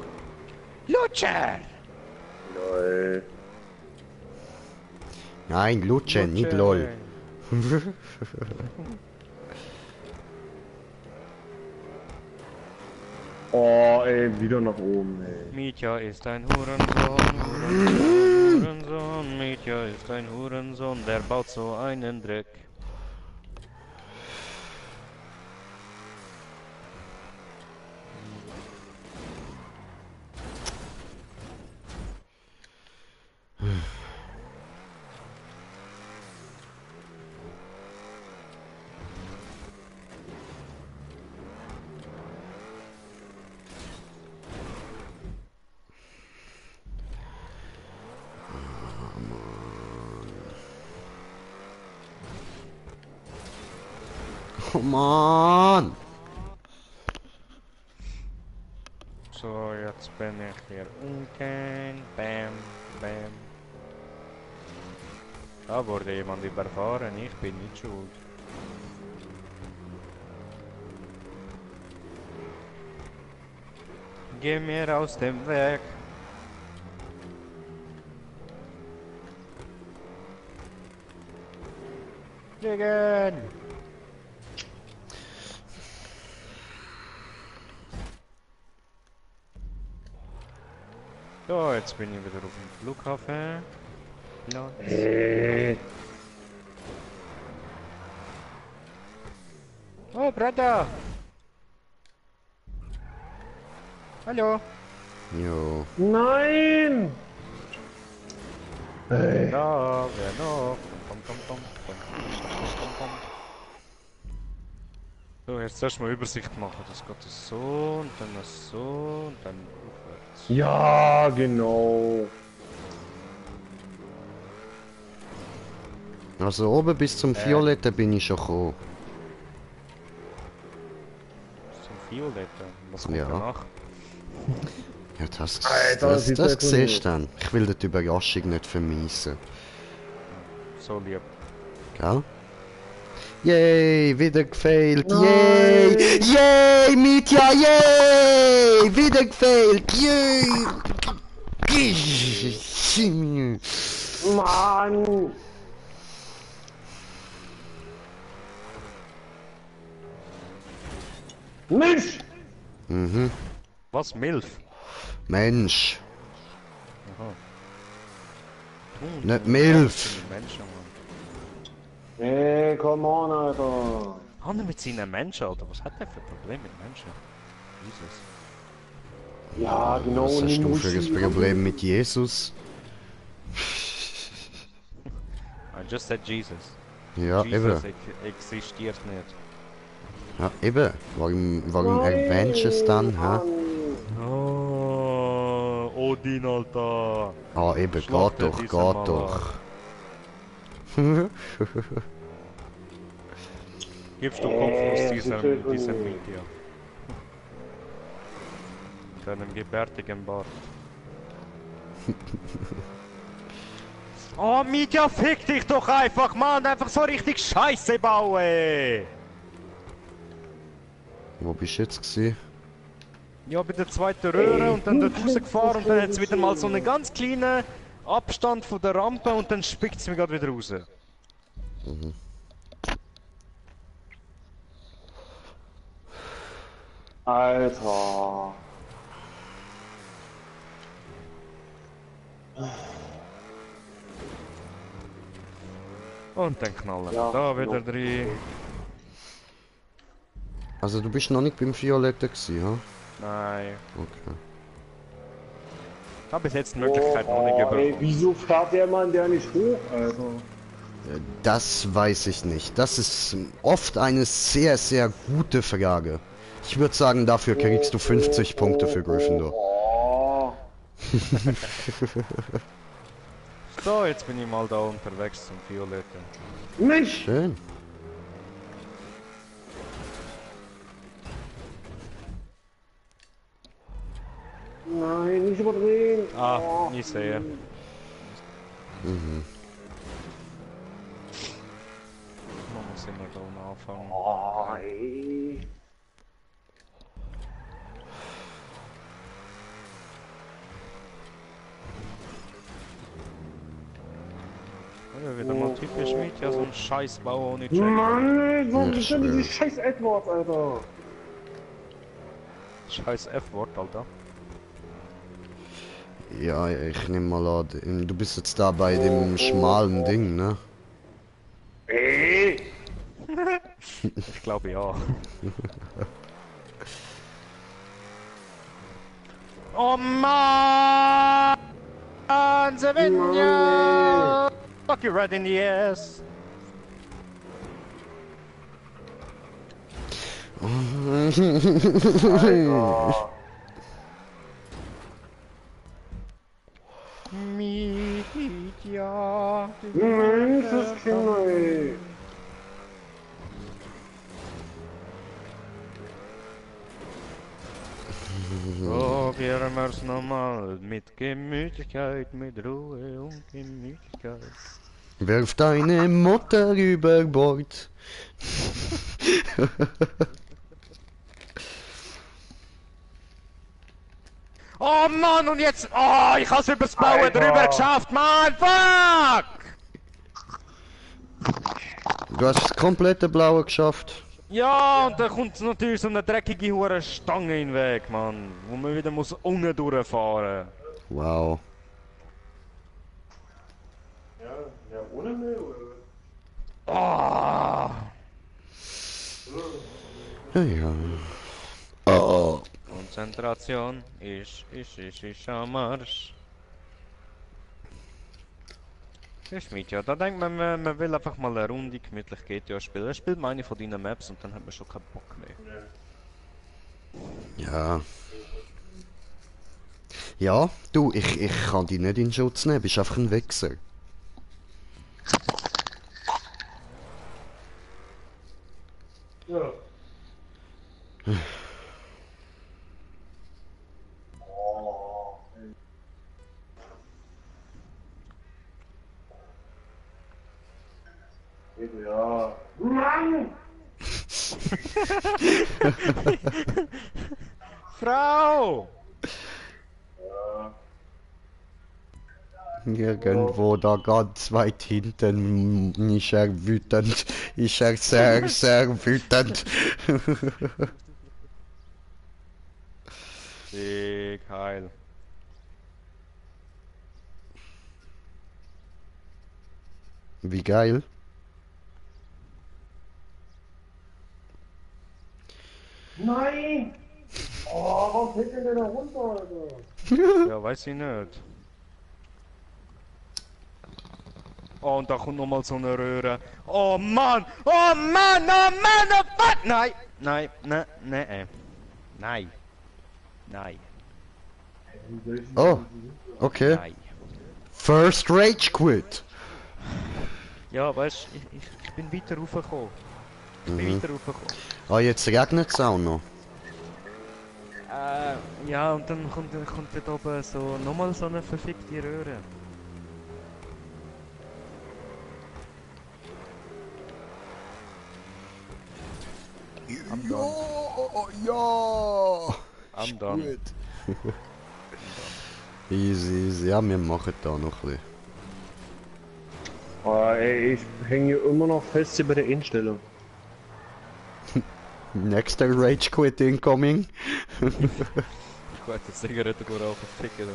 Lutscher! Nein. Nein, Lutsche, nicht LOL. Oh ey, wieder nach oben ey. Mietja ist ein Hurensohn, Hurensohn. Mietja ist ein Hurensohn, der baut so einen Dreck. Come on! So, jetzt bin ich hier unten. Bam, bam. Da wurde jemand überfahren, ich bin nicht schuld. Geh mir aus dem Weg. Fliegen! So, jetzt bin ich wieder auf dem Flughafen. Ja. Oh, Bruder! Hallo! Jo. Nein! Ey. Da, wer noch? Komm. So, jetzt erstmal Übersicht machen. Das geht so und dann so und dann aufwärts. Ja, genau. Also oben bis zum Violetten bin ich schon gekommen. Zum Violette. Was kommt Ja. danach? Ja, das Alter, sieht der Kunde siehst du dann. Ich will die Überraschung nicht vermiesen. So lieb. Gell? Yay, wieder gefailt, yay! Yay, Mitya, yay! Wieder gefailt, yay! Mann! Mensch! Mhm. Was? Milf? Mensch, Aha. nicht Milf. Seine Menschen, Mann. Ey, come on, Alter! Hat er mit seinen Menschen, oder was hat er für Probleme mit Menschen? Jesus. Ja, genau. Was hast nimm du für Muschi. ein Problem mit Jesus? I just said Jesus. Ja, Jesus eben. existiert nicht. Ja, eben. Warum Nein, erwähnst du es dann, hä? Mann. Oh, Odin, Alter. Ah, eben, Schlachte geht doch, diesen geht Maler. doch. Gibst du kopflos sie diesem töten Media? mich. Mit einem gebärtigen Bart. Oh, Media, fick dich doch einfach, Mann! Einfach so richtig Scheiße bauen! Wo bist du jetzt gewesen? Ja, bei der zweiten Röhre und dann dort rausgefahren und dann hat es wieder mal so einen ganz kleinen Abstand von der Rampe und dann spickt es mir gerade wieder raus. Alter. Und dann knallen wir Ja, da wieder ja. drin. Also du bist noch nicht beim Violetten gewesen, ha? Nein. Okay. Ich habe bis jetzt die Möglichkeit noch nicht Ey, bekommen. wieso fährt der Mann der nicht hoch, Alter? Das weiß ich nicht. Das ist oft eine sehr, sehr gute Frage. Ich würde sagen, dafür kriegst du 50 Punkte für Gryffindor. Oh. So, jetzt bin ich mal da unterwegs zum Violetten. Mensch! Schön. Nein, nicht überdrehen! Ah, Oh. ich sehe. Mhm. Man muss immer da unten anfangen. Oh, ey. Ja, wieder mal typisch mit, ja, so ein Scheißbau ohne Check. Mann, ey, warum Ja, ist denn schwör. dieses scheiß Edward, Alter? Scheiß F-Wort, Alter. Ja, ich nehme mal an, du bist jetzt da bei dem schmalen Ding, ne? Ey! Ich glaube ja. Oh Mann! Savinia! Fuck you right in the ass! Alter. Media! Mensch, das Kinder, ey. Probieren wir's nochmal mit Gemütlichkeit, mit Ruhe und Gemütlichkeit. Wirf deine Mutter über Bord. Oh Mann, und jetzt. Oh, ich hab's übers Blaue Alter. drüber geschafft, Mann! Fuck! Du hast das komplette Blaue geschafft. Ja, und dann kommt natürlich so eine dreckige hure Stange in den Weg, Mann. Wo man wieder muss unten durchfahren. Wow. Ja, ohne Müll, oder? Ah! Ja, ja. Oh. Konzentration ist am Marsch. Das ist ja, da denkt man, man will einfach mal eine Runde gemütlich GTA spielen. Dann spielt man eine von deinen Maps und dann hat man schon keinen Bock mehr. Ja. Ja, du, ich kann dich nicht in Schutz nehmen, bist einfach ein Wichser. Ja. Frau! Irgendwo da ganz weit hinten ist er wütend. Ist er sehr, sehr wütend. Sieg, heil. Wie geil. Nein! Oh, warum fällt denn der da runter, Alter? Ja, weiß ich nicht. Oh, und da kommt nochmal so eine Röhre. Oh Mann! Oh Mann! Oh Mann! Oh fuck! Nein! Nein! Nein! Nein! Nein! Nein! Oh, okay. Nein! First Rage Quit. Ja, weißt du, ich bin weiter raufgekommen. Ich bin weiter raufgekommen. Ah, jetzt regnet es auch noch. Ja, und dann kommt dort oben so nochmal so eine verfickte Röhre. I'm done. Ja. I'm done. Easy, easy. Ja, wir machen da noch ein bisschen. Oh, ey, ich hänge hier immer noch fest hier bei der Einstellung. Nächster Rage Quit incoming. Ich werde die Zigarette gut aufficken.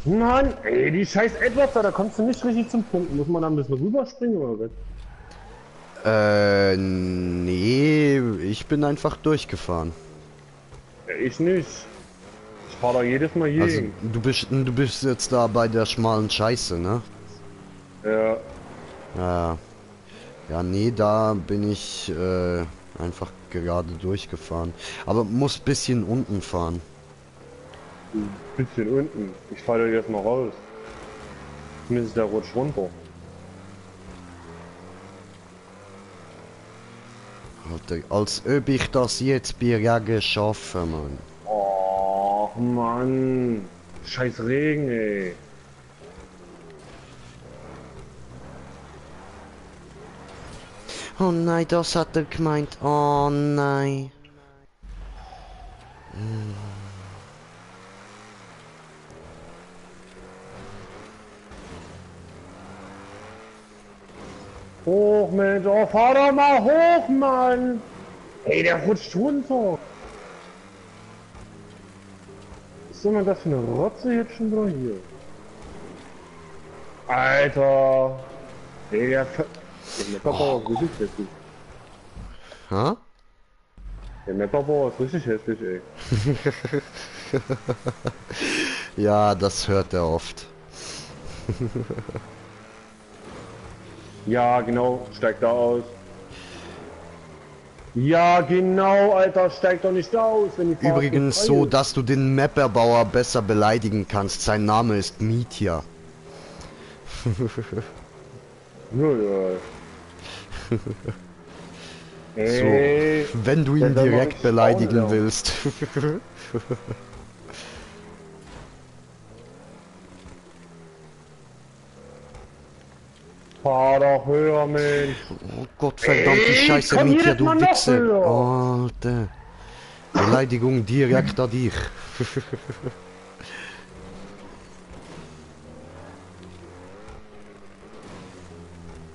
Mann, ey, die scheiß Edwards da kommst du nicht richtig zum Punkt. Muss man da ein bisschen rüberspringen oder was? Nee, ich bin einfach durchgefahren. Ja, ich nicht. Ich fahr da jedes Mal hier Also, hin. du bist jetzt da bei der schmalen Scheiße, ne? Ja. Ja. Ja, nee, da bin ich einfach gerade durchgefahren. Aber muss bisschen unten fahren. Ein bisschen unten. Ich fahr da jetzt mal raus. Zumindest der rutscht runter. Alter, als ob ich das jetzt bei Regen schaffe, Mann. Oh Mann. Scheiß Regen, ey. Oh nein, das hat er gemeint. Oh nein. Hoch, Mensch. Oh, fahr doch mal hoch, Mann. Ey, der rutscht runter. Was ist denn das für eine Rotze jetzt schon wieder hier? Alter. Ey, der Meckerbauer ist richtig hässlich. Ha? Der Meckerbauer ist richtig hässlich, ey. Ja, das hört er oft. Ja, genau, steigt da aus. Ja, genau, Alter, steigt doch nicht aus, wenn die Fahrt Übrigens nicht frei so, ist. dass du den Mapperbauer besser beleidigen kannst. Sein Name ist Mitya. Ja, ja. Ey, Wenn du ihn wenn der noch direkt nicht beleidigen spawnen willst. fahr doch höher, Mensch. Oh Gott, verdammt die Ey, Scheiße, komm Mitya, jetzt du mal noch Wichser. höher. Alter. Beleidigung direkt an dich.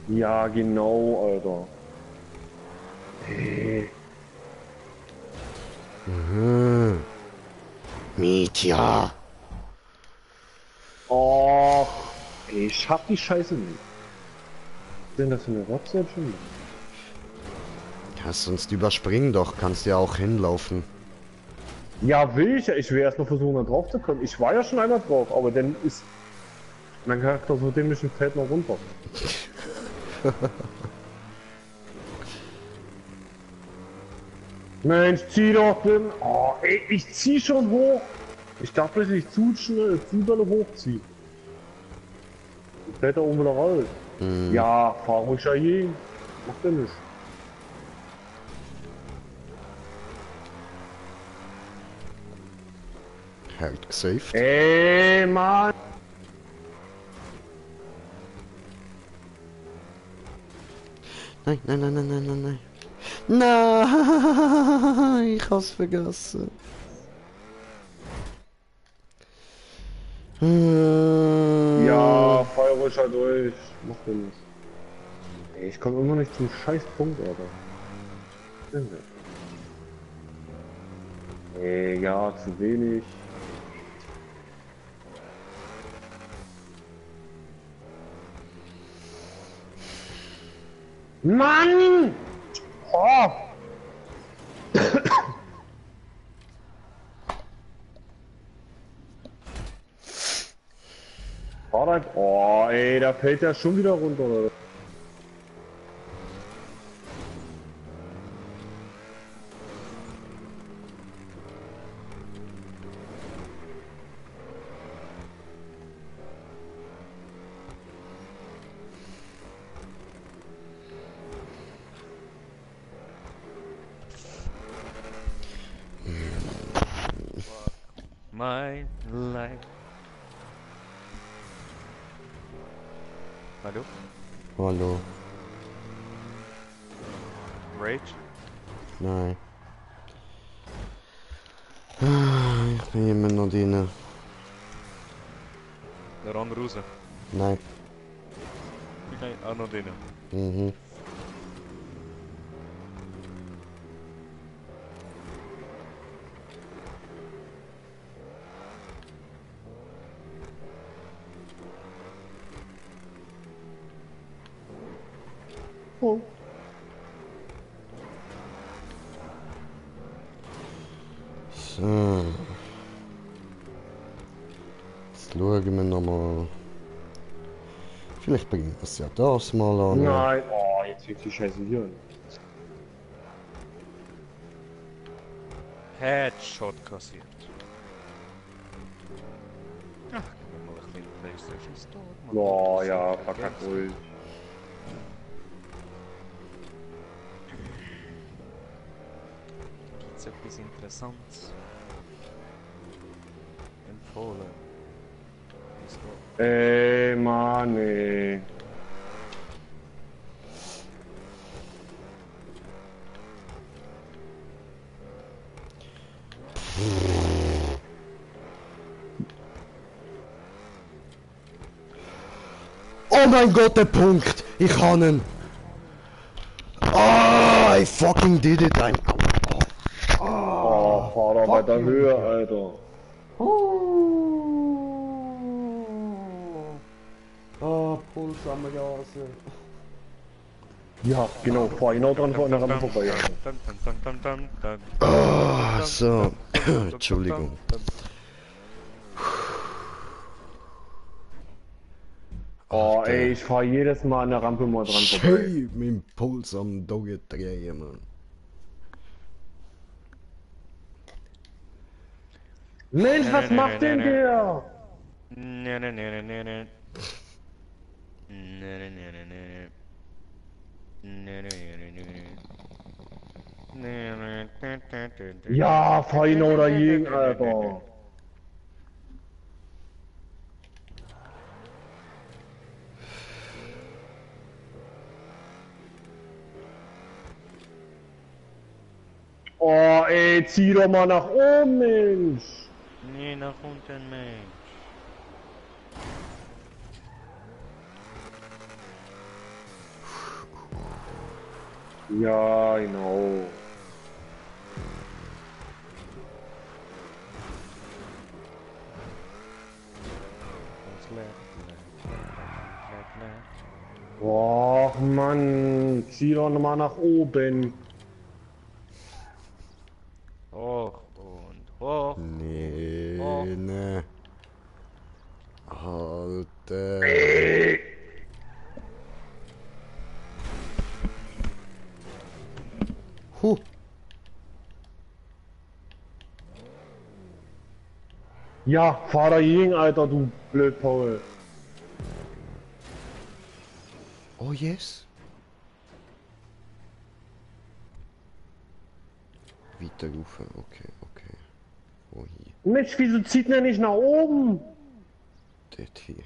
Ja, genau, Alter. Ey, Mitya. oh, ey, ich schaff die Scheiße nicht. Was ist denn das für eine Rotze jetzt schon? Ja, sonst überspringen doch, kannst ja auch hinlaufen. Ja, will ich ja. Ich will erst mal versuchen, da drauf zu kommen. Ich war ja schon einmal drauf, aber dann ist mein Charakter so dämlich und fällt noch runter. Mensch, zieh doch den. Oh, ey, ich zieh schon hoch. Ich darf bloß nicht zu schnell, zu doll hochziehen. Dann fällt er oben wieder raus. Ja, fahr ruhig ja hier. Macht ja nichts. Halt gesaved. Ey, Mann. Nein, nein, nein, nein, nein, nein, nein. Nein, ich hab's vergessen. Ja, Feuer ruhig halt durch. Mach den nicht. Ey, ich komme immer nicht zum scheiß Punkt, Alter. Ey, ja, zu wenig. Mann! Oh! Fahrrad? Oh, ey, da fällt ja schon wieder runter, oder? My life. Hallo? Hallo. Rage? Nein. Ich bin immer noch drin. Der andere raus. Nein. Nein, auch noch drinnen. Mhm. Oh. So. Jetzt schauen wir nochmal. Vielleicht bringen wir es ja das mal an. Nein, oh, jetzt fängt die Scheiße hier an. Headshot kassiert. Ach, gehen wir mal ein bisschen PlayStation Store. mal Oh, gucken, ja, was da verkackt Games ruhig. Gibt's etwas Interessantes? Empfohlen. Ist doch- Mann, ey. Oh mein Gott, der Punkt! Ich kann ihn! Ah, I fucking did it! Oh, Fahrer bei der Höhe, Alter. Ah, Puls am Jase. Ja, genau, fahr genau dran vor einer Rampe vorbei. Alter. Dun, dun, dun, dun, dun, dun. Ah, so. Entschuldigung. Oh, ey, ich fahr jedes Mal an der Rampe mal dran vorbei. Schön, mein Puls am Dogge drehen, Mann. Mensch, was macht denn der? Ne, ne, ne, ne, ne, ne. Ne, ne, ne, ne, ne. Ne, ne, ne, ne, ne. Ne, ne, ne, ne, ne, ne. Ja, fahr ihn oder jeden, Alter. Oh, ey, zieh doch mal nach oben, Mensch. Nee, nach unten, Mensch. Ja, genau. Och, Mann, zieh doch mal nach oben. Hoch und hoch. Nee, Oh. ne. Alter. Huh. Ja, fahr dagegen, Alter, du Blödpaul. Oh yes. Weiter rufen, okay, okay. Wo hier? Mensch, wieso zieht der nicht nach oben? Dort hier.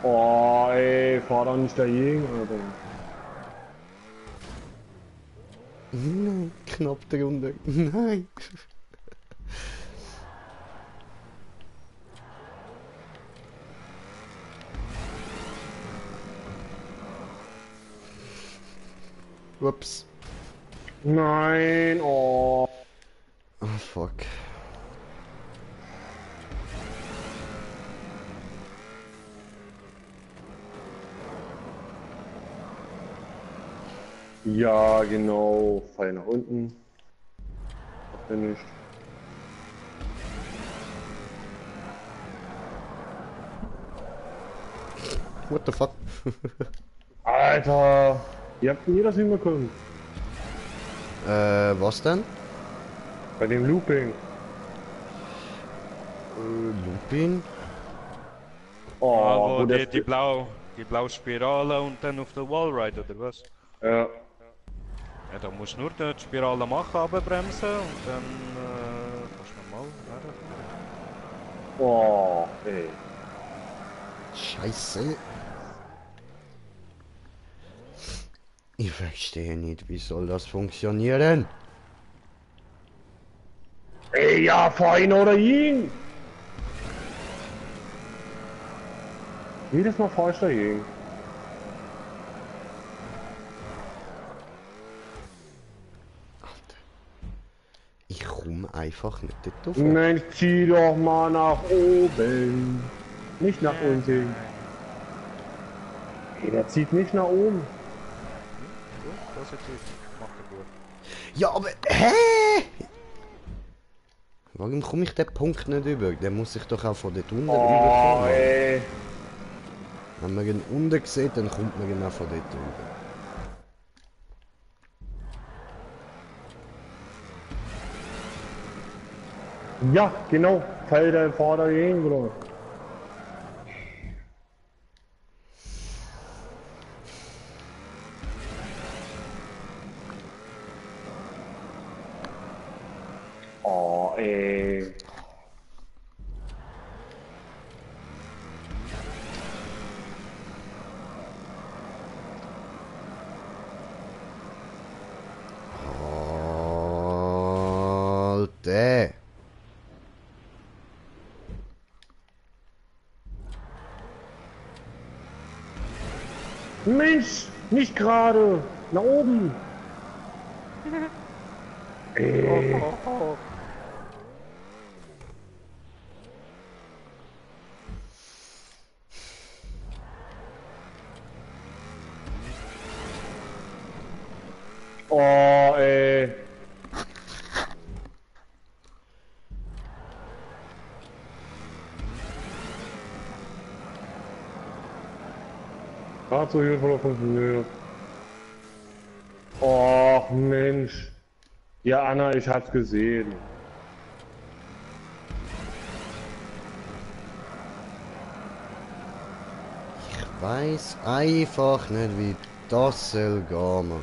Oh, ey, fahr doch nicht dagegen, Alter. Nein, knapp drunter. Nein. Ups. Nein, oh. Oh, fuck. Ja, genau. Fall nach unten. Macht ja nicht. What the fuck? Alter! Ihr habt nie das hinbekommen. Was denn? Bei dem Looping. Lupin? Oh, Wo der die blaue Spirale und dann auf der Wallride, oder was? Ja. Ja, da musst du nur die Spirale machen, abbremsen und dann kannst du normal weiterfahren. Oh, ey. Scheiße. Ich verstehe nicht, wie soll das funktionieren? Ey, ja, fahr ihn oder ihn! Jedes Mal fahr ich dagegen. Ich komme einfach nicht dort rauf. Mensch, zieh doch mal nach oben. Nicht nach unten. Ey, der zieht nicht nach oben. Gut, positiv. Macht er gut. Ja, aber... Hä? Warum komme ich den Punkt nicht über? Der muss sich doch auch von dort unten Oh, überkommen. ey. Wenn man ihn unten sieht, dann kommt man genau von dort rüber. Ja, genau. Fall der Vater dagegen, Bruder. Oh, ey. Alter. Mensch, nicht gerade. Nach oben. Ey. Oh, ey. Hat so hier wohl funktioniert. Och, Mensch. Ja, Anna, ich hab's gesehen. Ich weiß einfach nicht, wie das soll gehen, Mann.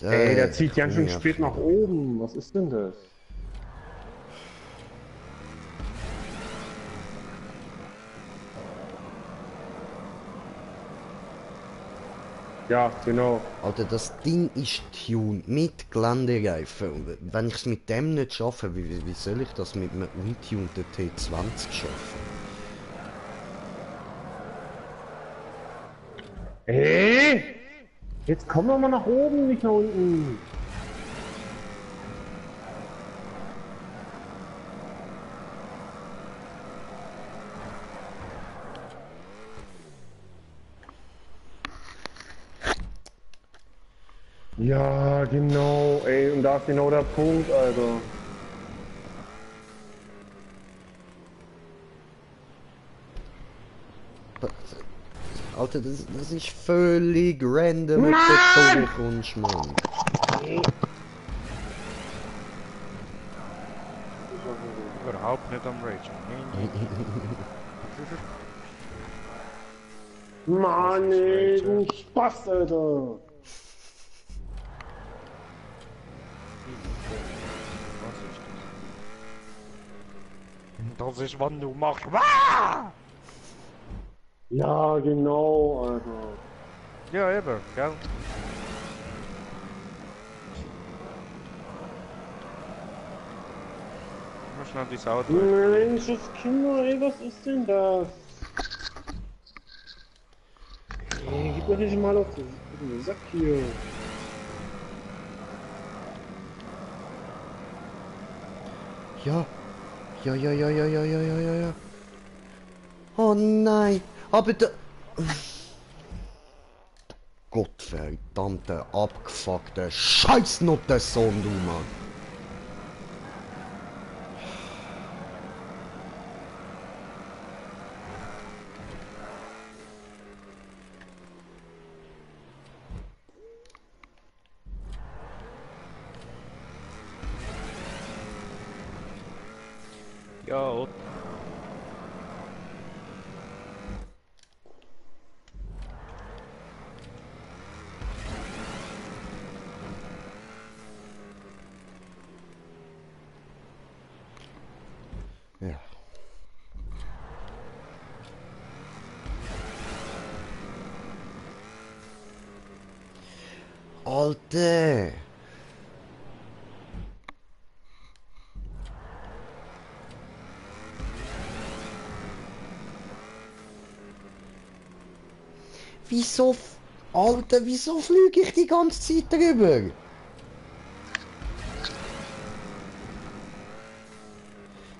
Ey, der zieht ganz schön nervt spät nach mich. oben. Was ist denn das? Ja, genau. Alter, das Ding ist tuned mit Geländereifen. Und wenn ich es mit dem nicht schaffe, wie soll ich das mit einem untunten T20 schaffen? Hey! Jetzt komm doch mal nach oben, nicht nach unten. Ja, genau, ey, und da ist genau der Punkt, Alter. Alter, das ist völlig random, ob du durchkommst, Mann. Überhaupt nicht am Ragen. Mann, ey, du Spaß, Alter. Das ist, wann du machst. Wah! Ja, genau, Alter. Ja, eben, gell? Mal schnell dein Auto. Menschenskinder, ey, was ist denn das? Ey, gib mir nicht mal auf den Sack hier. Ja. Ja, ja, ja, ja, ja, ja, ja, ja, ja. Oh nein. Aber da... Gottverdammte, abgefuckte Scheißnuttensohn, du Mann. Ja, und? Ja. Alter. Wieso... Alter, wieso flüge ich die ganze Zeit drüber?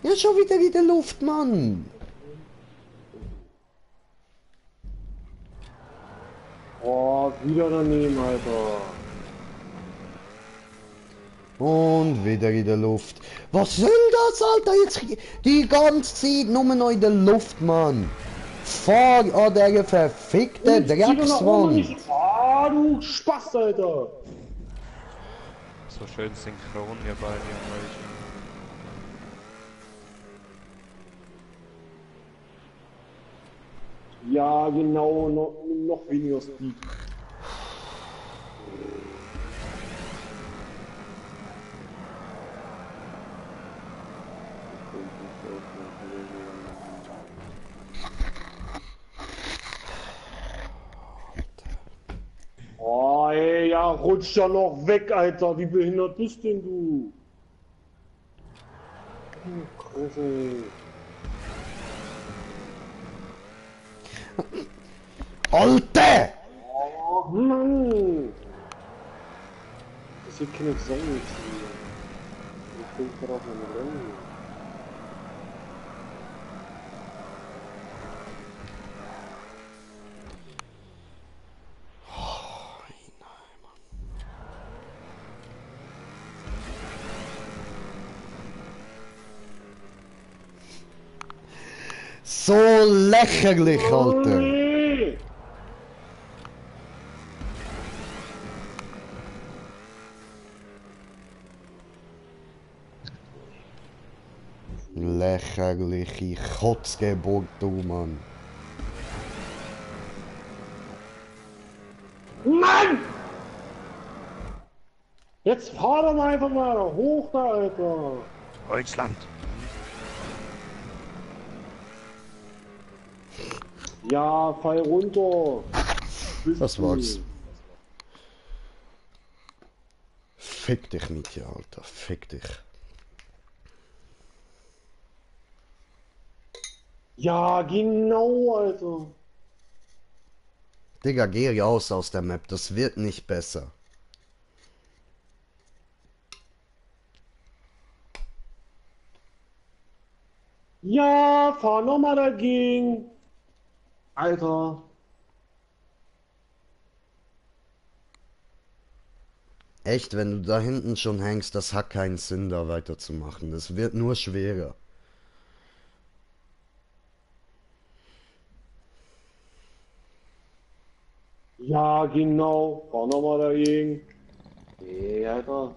Ja, schon wieder in der Luft, Mann. Oh, wieder daneben, Alter. Und wieder in der Luft. Was soll das, Alter? Jetzt die ganze Zeit nur noch in der Luft, Mann. Fahr an der verfickten Zieh doch nach oben Dreckswand. nicht. Ah, du Spaß, Alter. So schön synchron hier beide an euch. Ja, genau, noch weniger Speed. Oh, ey, ja, rutsch ja noch weg, Alter. Wie behindert bist denn du? Kresse. Alter! Oh, Mann. Das hier kann nicht sein jetzt hier. Ich bin gerade auf einem Rennen. So lächerlich, Alter. Nee. Lächerliche Kotzgeburt, du Mann. Mann! Jetzt fahr doch mal einfach mal hoch da, Alter. Deutschland! Ja, fall runter. Das war's. Fick dich nicht hier, Alter. Fick dich. Ja, genau, Alter. Digga, geh raus aus der Map. Das wird nicht besser. Ja, fahr nochmal dagegen. Alter. Echt, wenn du da hinten schon hängst, das hat keinen Sinn, da weiterzumachen. Das wird nur schwerer. Ja, genau. Fahr nochmal dagegen. Ey, Alter.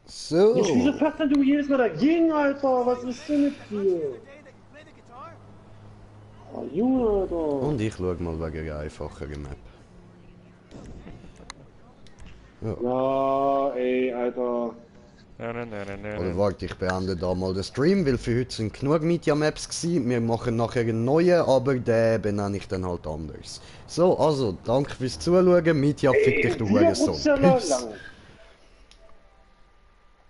So. Ja, wieso fährst denn du jedes Mal dagegen, Alter? Was ist denn mit dir? Oh, Junge, Alter. Und ich schau mal wegen einer einfacheren Map. Ja, ey, Alter. Oder warte, ich beende da mal den Stream, weil für heute sind genug Media Maps gewesen. Wir machen nachher einen neuen, aber den benenne ich dann halt anders. So, also, danke fürs Zuschauen. Media, fick dich, du Hurensohn. Peace.